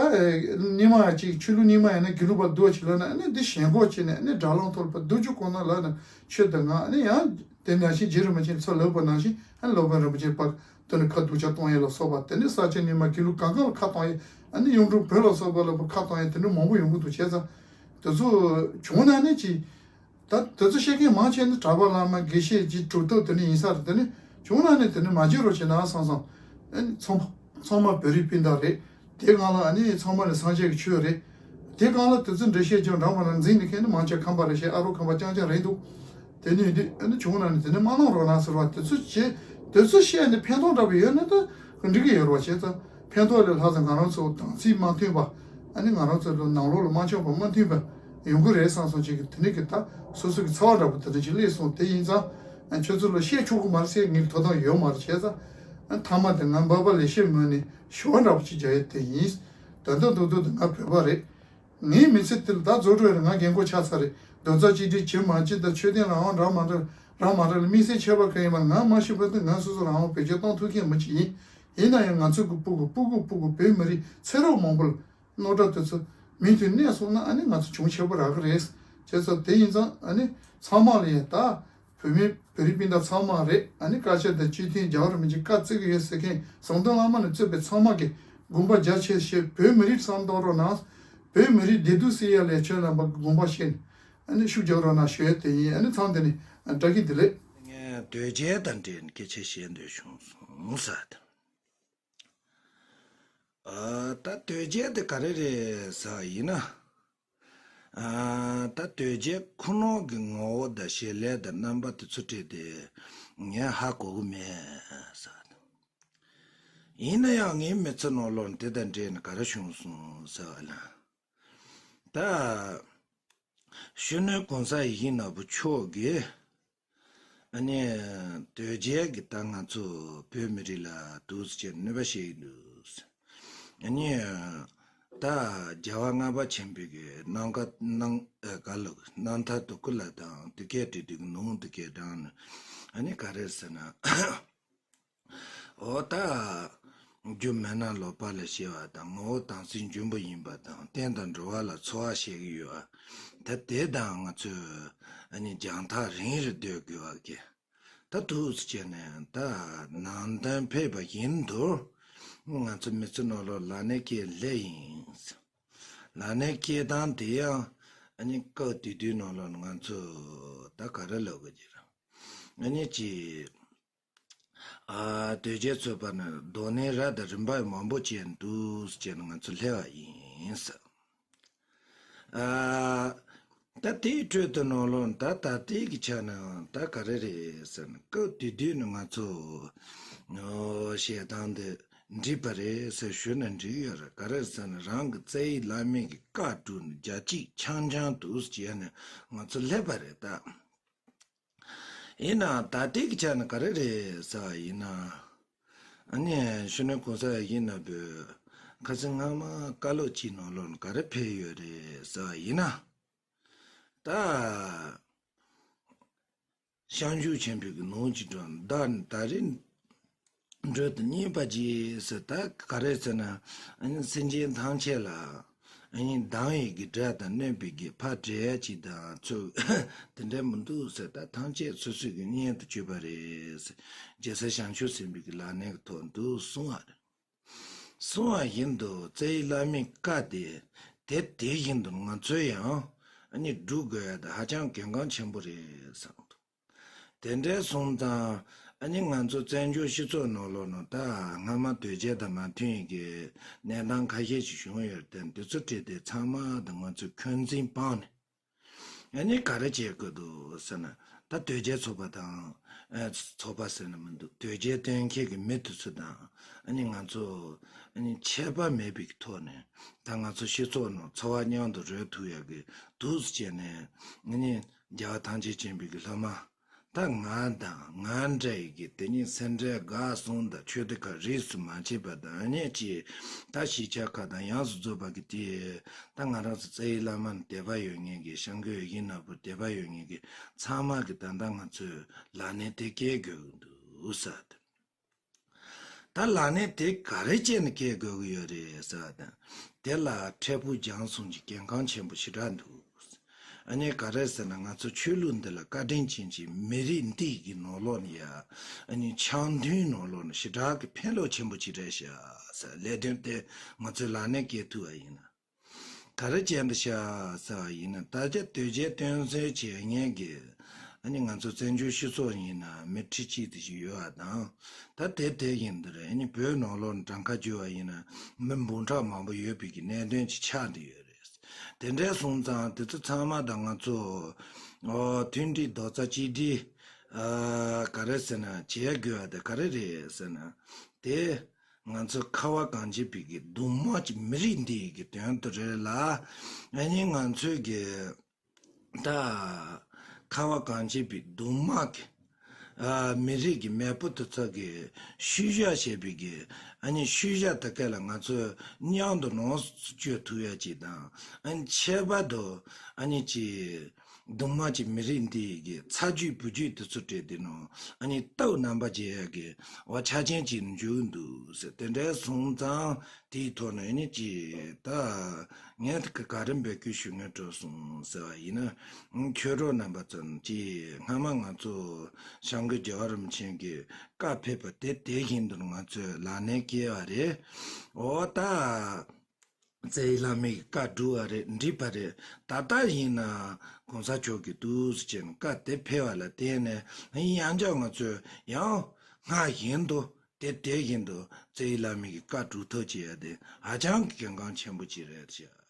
རྙིང་མ་ཅིག་ཆོས་ལུགས་རྙིང་མ་ཡིན་ན་དགེ་ལུགས་པ་སྡུག་ཅིག་ལབ་ན་ཨ་ནི་འདི་ཞེན་ཁོག་བྱས་ནས་ཨ་ནི་དགྲ་ལམ་ཐོག་ལ་བ་སྡུག་ཅུ་གོ་ན་ལབ་ན་ཆོས་དང་ང་ཨ་ནི་ཡང་དེ་ནང་བཞིན་རྗེ་རིན་པོ་ཆེ་ཚོ་ལབ་པ་ནང་བཞིན་ཨ་ནི་སློབ་དཔོན་རིན་པོ་ཆེ་པ། དེ་ནི་ཁ་སྡུག་ཅག་གཏོང་ཡས་ལ་སོགས་པ་དེ་ནི་ས་སྐྱ་རྙིང་མ་དགེ་ལུགས་གང་གང་ལ་ཁ་གཏོང་ཡས་ཨ་ནི་གཡུང་དྲུང་བོན་ལ་སོགས་པ་ལ་ཁ་གཏོང་ཡས་དེ་འདྲ་མང་པོ་ཡོང་གི་འདུག་བྱས་ཙང་དེ་ཚོ་བྱུང་ན་ནི་ཅི། ད་དེ་ཚོ་བཤད་མཁན་མང་ཆེ་ནི་གྲྭ་པ་བླ་མ་དགེ་བཤེས་ཀྱི་གྲུབ་ཐོབ་དེ་འདྲ་ཡིན་ས་རེད། དེ་ནི་བྱུང་ན་ནི་དེ་ནི་མ་བརྗེད་རོགས་བྱེད་ན་བསམ་བསམ། ཨ་ནི་ཚང་མ་ཚང་མ་བོད་རིགས་སྤུན་ཟླ་རེད། དེ་སྒང་ལ་ཨ་ནི་ཚང་མ་ནི་སངས་རྒྱས་ཀྱི་ཆོས་རེད། དེ་སྒང་ལ་དེ་ཚོ་འགྲེལ་བཤད་ཀྱང་འདྲ་མ་འདྲ་འཛིང་ནི་མཁན་ནི་མང་ཆེ་ཁམས་པ་རེད་ཤག་ཨ་རོགས་ཁམས་པ་རྐྱང་རྐྱང་རེད་འདུག་དེ་ནི་དུས་ཨ་ནི་བྱུང་ན་ནི་དེ་ནི་མ་གནང་རོགས་གནང་ཟེར་བ་དེ་ཚོ་བྱེད་དེ་ཚོ་བཤད་ནི་ཕན་ཐོགས་འདྲ་པོ་ཡོད་ན་ད་འགྲིག་གི་ཡོད་རེད་བ། བྱས་ཙང་ཕན་ཐོགས་ལས་ལྷག་ཙམ་ང་རང་ཚོ་དམ་ཚིག་མ་མཐུན་པ་ཨ་ནི་ང་རང་ཚོ་ལ་ནང་ལོགས་ལ་མ་འཆམ་པ་མ་མཐུན་པ་ཡོང་གི་རེད་བསམ་སོང་ཅིག་གི་དེ་ནི་གི་ད་སོ་སོ་གི་ཚ་བ་འདྲ་པོ་དེ་འདྲ་ཅིག་སླེབས་སོང་། དེ་ཡིན་ཙང་ཁྱོད་ཚོ་ལ་བཤད་ཆོག་གི་མ་རེད་ཟེར་ངས་དོ་སྣང་ཡོད་མ་རེད། བྱས་ཙང་ཐ་མ་དེ་ང་འབའ་པ་ལེགས་བཤད་ངོས་ནས་ཞུ་བ་འདྲ་པོ་ཅིག་རྒྱག་ཡས་དེ་ཡིན། ད་ལྟ་མདོར་བསྡུས་དེ་ང་བོད་པ་རེད། ངའི་མི་ཚེ་འདི་ལ་ད་རྫོགས་འགྲོ་ཡ་ལ་ང་རྒན་གོག་ཆགས་ཚར་རེད། རྡོག་རྩ་གཅིག་སྒྲིལ་བྱེད་མ་བྱེད་དང་ཆོས་དད་རང་དབང་རག་མ་རག་རག་མ་རག་ལ་དམིགས་བསལ་ཁྱད་པར་གང་ཡིན་མ་རེད། ང་མ་ཤི་བར་དུ་ང་སོ་སོ་རང་དབང་བེད་སྤྱོད་གཏོང་ཐུབ་མཁན་མི་ཅིག་ཡིན། ཡིན་ན་ཡང་ང་ཚོ་གི་སྤུ་གུ་སྤུ་གུ་སྤུ་གུ་བོད་མི་རིགས་ཚེ་རབས་མང་པོ་ལ་རྣོ་གྲ་དེ་ཚོ་མུ་མཐུད་གནས་སོང་ན་ཨ་ནི་ང་ཚོ་གྱོང་ཆེན་པོ་རག་གི་རེད། བྱས་ཙང་དེ་ཡིན་ཙང་ཨ་ནི་ཚང་མ་ལ་ཡང་ད་བོད་མི་བོད་རིགས་སྤུན་ཟླ་ཚང་མ་རེད། ཨ་ནི་བཀའ་ཆེན་དང་སྤྱི་མཐུན་རྒྱལ་བ་རིན་པོ་ཆེ་བཀའ་བརྩི་གི་ཡོད་ཟེར་མཁན་ཟམ་གདོང་བླ་མ་ནས་གཙོས་པའི་ཚང་མ་གི་དགོངས་པ་རྒྱ་ཆེ་ཞེས་བོད་མི་རིགས་བསམ་གཏོང་རོགས་གནང་། བོད་མི་རིགས་བདེ་སྡུག་སེལ་ཡ་ལས་ཁྱོད་རྣམ་པ་གི་དགོངས་པ་བཞེས་ནས་ཨ་ནི་ཤུགས་རྒྱག་རོགས་གནང་ཞུ་ཡ་དེ་ཡིན། ཨ་ནི་ཚང་དེ་ནི་བཀྲ་ཤིས་བདེ་ལེགས། ངས་དོལ་རྒྱལ་དང་འབྲེལ་ནས་སྐད་ཆ་བཤད་འདོད་བྱུང་སོང་ཟེར། ཨ། ད་དོལ་རྒྱལ་དེ་ག་རེ་རེད་ཟེར་བ་ཡིན་ན། ཨ། ད་དོལ་རྒྱལ་ཁོ་ནོ་གི་ངོ་བོ་དང་བྱེད་ལས་དང་རྣམ་པ་དེ་ཚོ་བྲིས་ཏེ་ངས་ཧ་གོ་གི་མེད་ཟེར། ཡིན་ན་ཡང་ངའི་མི་ཚེ་ནང་ལོགས་དེ་དང་འབྲེལ་ནས་ག་རེ་བྱུང་སོང་ཟེར་བ་ལ། ད་གཞོན་ནུ་གོང་ས་ཡིད་བཞིན་ནོར་བུ་མཆོག་གིས། ཨ་ནི་དོལ་རྒྱལ་གྱིས་ད་ང་ཚོ་བོད་མི་རིགས་ལ་འདུག་སེ་བྱས་གནོད་པ་བྱེད་ཀྱི་འདུག། ཨ་ནི་ད་རྒྱལ་བ་ལྔ་པ་ཆེན་པོའི་གི་གནམ་ཁ་གནམ་ཨ་ག་ལ་གནམ་ཐར་དུ་སྐུ་ལ་དང་དུ་སྐད་བྲིས་དུས་ཀྱི་ནང་དུ་སྐད་དྲངས་ནས་ཨ་ནི་ག་རེ་ཟེར་ན། འོ་ད། རྒྱུ་མེད་ན་ལོག་པ་ལ་སྐྱེ་བ་དང་ངོ་བོ་དྭངས་གསལ་འབྱུང་པོ་ཡིན་པ་དང་རྟེན་དང་འབྲེལ་བ་ལ་འཚོ་བ་བྱེད་ཀྱི་ཡོད་པ། ད་དེ་དང་ང་ཚོས་ཨ་ནི་རྒྱང་ཐག་རིང་རུ་སྡོད་དགོས་པ་གི། ད་འདུག་སེ་བྱས་ནས་ད་ནང་དོན་ཕེབས་པ་བཞིན་དུ་ང་ཚོ་མི་ཚེ་ནང་ལོགས་ལ་ནས་སྐྱེས་སླེབས་ཡིན། ལ་ནས་སྐྱེས་སྟངས་དེ་ཡང་ཨ་ནི་སྐབས་དེ་དུས་ནང་ལོགས་ང་ཚོ་ད་ག་རེ་ལབ་དགོས་ཀྱི་རེད། ཨ་ནི་ཅི། ཨ། དོལ་རྒྱལ་ཚོ་བར་ན་གདོད་ནས་རབ་དང་རིམ་པ་མང་པོ་ཅིག་འདུག་ཅེས་ང་ཚོ་སླེབས་པ་ཡིན་ཟེར། ཨ། ད་དེའི་ཁྲོད་དུ་ནང་ལོགས་ད་ད་ལྟའི་གི་ཆ་ནས་ད་ག་རེ་རེད་ཟེར་ན་སྐབས་དེ་དུས་ནས་ང་ཚོ་ཨོ་བཤད་སྟངས་འདི་འགྲིག་པ་རེད་ཟེར་ཞུས་ན་འགྲིག་ཡོད་རེད། ག་རེ་ཟེར་ན་རང་གི་རྩ་བའི་བླ་མའི་གི་བཀའ་བསྒྲུབས་ནས་རྒྱ་གཅིག་འཆང་འཆང་འདུག་ཅེས་ནས་ང་ཚོ་སླེབས་པ་རེད་ད། ཡིན་ནའང་ད་ལྟའི་གི་ཆ་ནས་ག་རེ་རེད་ཟེར་བ་ཡིན་ན། ཨ་ནི་གཞོན་ནུ་གོང་ས་ཡིན་ན་བོད་ཁ་སང་སྔ་མ་བཀའ་སློབ་ཅིག་ནང་ལོགས་ནས་ག་རེ་ཕེབས་ཡོད་རེད་ཟེར་བ་ཡིན་ན། ད་ཤངས་ཆོས་ཆེན་པོའི་གི་ནོར་གྱི་སྒྲོན་བདག་ནི་ད་རེས་འགྲོ་དུ་གཉེར་པ་གྱིས་ཟེར། ད་ག་རེ་ཟེར་ན། ཨ་ནི་སེམས་ཅན་ཐམས་ཅད་ལ་ཨ་ནི་སྡང་བའི་གི་དགྲ་དང་གནོད་པའི་གི་ཕར་འདྲེ་ཡ་ཅིག་དང་ཚུར་དེ་འདྲ་མི་འདུག་ཟེར། ད་ཐམས་ཅད་སོ་སོའི་གི་གཉེན་དུ་གྱུར་པ་རེད་ཟེར། རྒྱལ་སྲས་བྱང་ཆུབ་སེམས་དཔའི་གི་ལག་ལེན་གྱི་ཐོག་འདུག་གསུང་བ་རེད། གསུང་བ་བཞིན་དུ་རྩ་བའི་བླ་མའི་བཀའ་དེ་དེ་དེ་བཞིན་དུ་ང་ཚོས་ཡང་ཨ་ནི་སྒྲུབ་དགོས་ཡ་དེ་ཧ་ཅང་གལ་འགངས་ཆེན་པོ་རེད་བསམ་འདུག་དེ་འདྲའི་སོང་ཙང་ཨ་ནི་ང་ཚོ་བཙན་བྱོལ་སྤྱི་ཚོགས་ནང་ལོགས་ནང་ད་སྔ་མ་དོལ་རྒྱལ་དང་མ་མཐུན་ཡི་གི་གནས་སྟངས་ཁ་ཤས་ཤིག་བྱུང་ཡོད་དེ། འདི་ཚོ་བྲིས་ཏེ་ཚང་མ་དང་ང་ཚོས་འཁོན་འཛིན་སྤངས་ནས། ཨ་ནི་ག་རེ་བྱེད་དགོས་འདུག་ཟེར་ན། ད་དོལ་རྒྱལ་ཚོགས་པ་དང་། ཨ། ཚོགས་པ་ཟེར་ན་མི་འདུག་དོལ་རྒྱལ་སྟོན་མཁན་གྱི་མི་དེ་ཚོ་དང་ཨ་ནི་ང་ཚོ་ཨ་ནི་ཆད་པ་མེད་པའི་ཐོག་ནས་ད་ང་ཚོ་སྤྱི་ཚོགས་ནང་འཚོ་བ་མཉམ་དུ་རོལ་ཐུབ་ཡག་གི་འདུག་ཟེར་བྱས་ནས། ཨ་ནི་རྒྱལ་བ་ཐམས་ཅད་མཁྱེན་པའི་གི་སློབ་མ་ད་ང་དང་ང་འདྲ་ཡི་གི་དེ་ཉིད་སེ་འབྲས་དགའ་གསུམ་དང་ཆོས་སྡེ་ཁག་རིས་སུ་མ་ཆད་པ་དང་ཨ་ནི་ཅིག་ད་གཞིས་ཆགས་ཁག་དང་ཡོངས་སུ་རྫོགས་པ་གི་དེ། ད་ང་རང་ཚོ་རྩ་བའི་བླ་མ་ནས་དད་པ་ཡོད་མཁན་གྱི་བྱམས་མགོན་ཡིད་བཞིན་ནོར་བུ་དད་པ་ཡོད་མཁན་གྱི་ཚང་མ་གི་ད་ལྟ་ང་ཚོས་ལག་ལེན་དེ་སྐྱེལ་དགོས་ཀྱི་འདུག་ཟེར། ད་ལག་ལེན་དེ་ག་རེ་བྱས་ནས་སྐྱེལ་དགོས་ཀྱི་ཡོད་རེད་ཟེར་བ་དང་། དེ་ལ་འཕྲལ་ཕུགས་རྒྱང་གསུམ་གྱི་གལ་འགངས་ཆེན་པོ་ཞེ་དྲག་འདུག་ཨ་ནི་ག་རེ་ཟེར་ན། ང་ཚོ་ཆོས་ལུགས་འདི་ལ་བཀའ་དྲིན་ཅན་གྱི་མི་རིགས་འདི་གི་ནང་ལོགས་ནས་ཡ། ཨ་ནི་འཆམ་མཐུན་ནང་ལོགས་ནས་ཞེ་དྲག་གི་ཕན་ཐོགས་ཆེན་པོ་ཅིག་རེད་ཤག་ཟེར། ལས་དོན་དེ་ང་ཚོས་ལག་ལེན་འཁེལ་ཐུབ་པ་ཡིན་ན། ག་རེ་བྱས་འདུག་ཤག་ཟེར་བ་ཡིན་ན། ད་ཆ་དོལ་རྒྱལ་སྟོན་གསོལ་བྱེད་མཁན་གྱི་ཨ་ནི་ང་ཚོ་བཙན་བྱོལ་སྤྱི་ཚོགས་ཡིན་ན་མི་ཁྲི་གཅིག་དེ་ཞིག་ཡོད་པ་དང་། ད་དེ་དེ་ཡིན་འདི་རེད། ཨ་ནི་བོད་ནང་ལོགས་ནས་གྲངས་ཀ་བརྗོད་པ་ཡིན་ན་མི་འབུམ་ཕྲག་མང་པོ་ཡོད་པའི་གི་གནད་དོན་ཅིག་ཆགས་བསྡད་ཡོད་རེད། དེ་འདྲ་སོང་ཙང་དེ་ཚོ་ཚང་མ་དང་ང་ཚོ། ཨོ། མཐུན་སྒྲིལ་རྡོག་རྩ་གཅིག་སྒྲིལ། ཨ། ག་རེ་ཟེར་ན་བྱེད་དགོས་པ་དེ་ག་རེ་རེད་ཟེར་ན། དེ་ང་ཚོ་ཁ་བ་གངས་ཅན་པའི་གི་གདུང་དམངས་ཀྱི་མི་རིགས་འདི་ཡི་གི་དོན་དུ་རེད་ལ། ཨ་ནི་ང་ཚོའི་གི་ད་ཁ་བ་གངས་ཅན་པའི་གདུང་དམངས་ཀྱི། ཨ། མི་རིགས་ཀྱི་མེས་པོ་དེ་ཚོ་གི་ཤུལ་བཞག་བྱས་པའི་གི། ཨ་ནི་ཤུལ་བཞག་དེ་ག་ལ་ང་ཚོས་མཉམ་དུ་ལོངས་སུ་སྤྱོད་ཐུབ་ཡ་ཅིག་དང་། ཨ་ནི་ཁྱད་པར་དུ་ཨ་ནི་ཅིག་གདུང་དམངས་ཀྱི་མི་རིགས་འདི་ཡི་གི་ཚ་རྒྱུད་བུ་རྒྱུད་དེ་ཚོ་སྤྲད་དེ་ནང་ཨ་ནི་སྟོབས་རྣམ་པར་རྒྱས་ཡ་གི་འོ་ཆ་རྐྱེན་ཅིག་འཇུག་འདུག་ཟེར། དེ་འདྲ་སོང་ཙང་དེའི་ཐོག་ནས་ཨ་ནི་ཅིག་ད་ངས་ག་རེ་འབོད་སྐུལ་ཞུ་སྙིང་བྲོ་སོང་ཟེར་བ་ཡིན་ན། ཨང་། ཆོས་གྲོགས་རྣམ་པ་ཚོ་ཅིག་སྔ་མ་ང་ཚོ་བྱམས་མགོན་རྒྱལ་བ་རིན་པོ་ཆེ་གི་བཀའ་ཕེབས་པ་དེ་དེ་བཞིན་དུ་ང་ཚོས་ལག་ལེན་བཀལ་བ་རེད། འོ་ད་རྩ་བའི་བླ་མའི་བཀའ་བསྒྲུབས་པ་རེད། འགྲིག་པ་རེད། ད་ལྟ་ཡིན་ན་གོང་ས་མཆོག་གིས་འདུག་སེ་བྱས་ནས་བཀའ་དེ་ཕེབས་པ་ལ་བརྟེན་ནས་ཡང་བསྐྱར་ང་ཚོས་ཡང་སྔར་བཞིན་དུ་དེ་དེ་བཞིན་དུ་རྩ་བའི་བླ་མའི་བཀའ་སྒྲུབ་ཐབས་བྱེད་ཡ་དེ་ཧ་ཅང་གི་གལ་འགངས་ཆེན་པོ་ཅིག་རེད་ཤག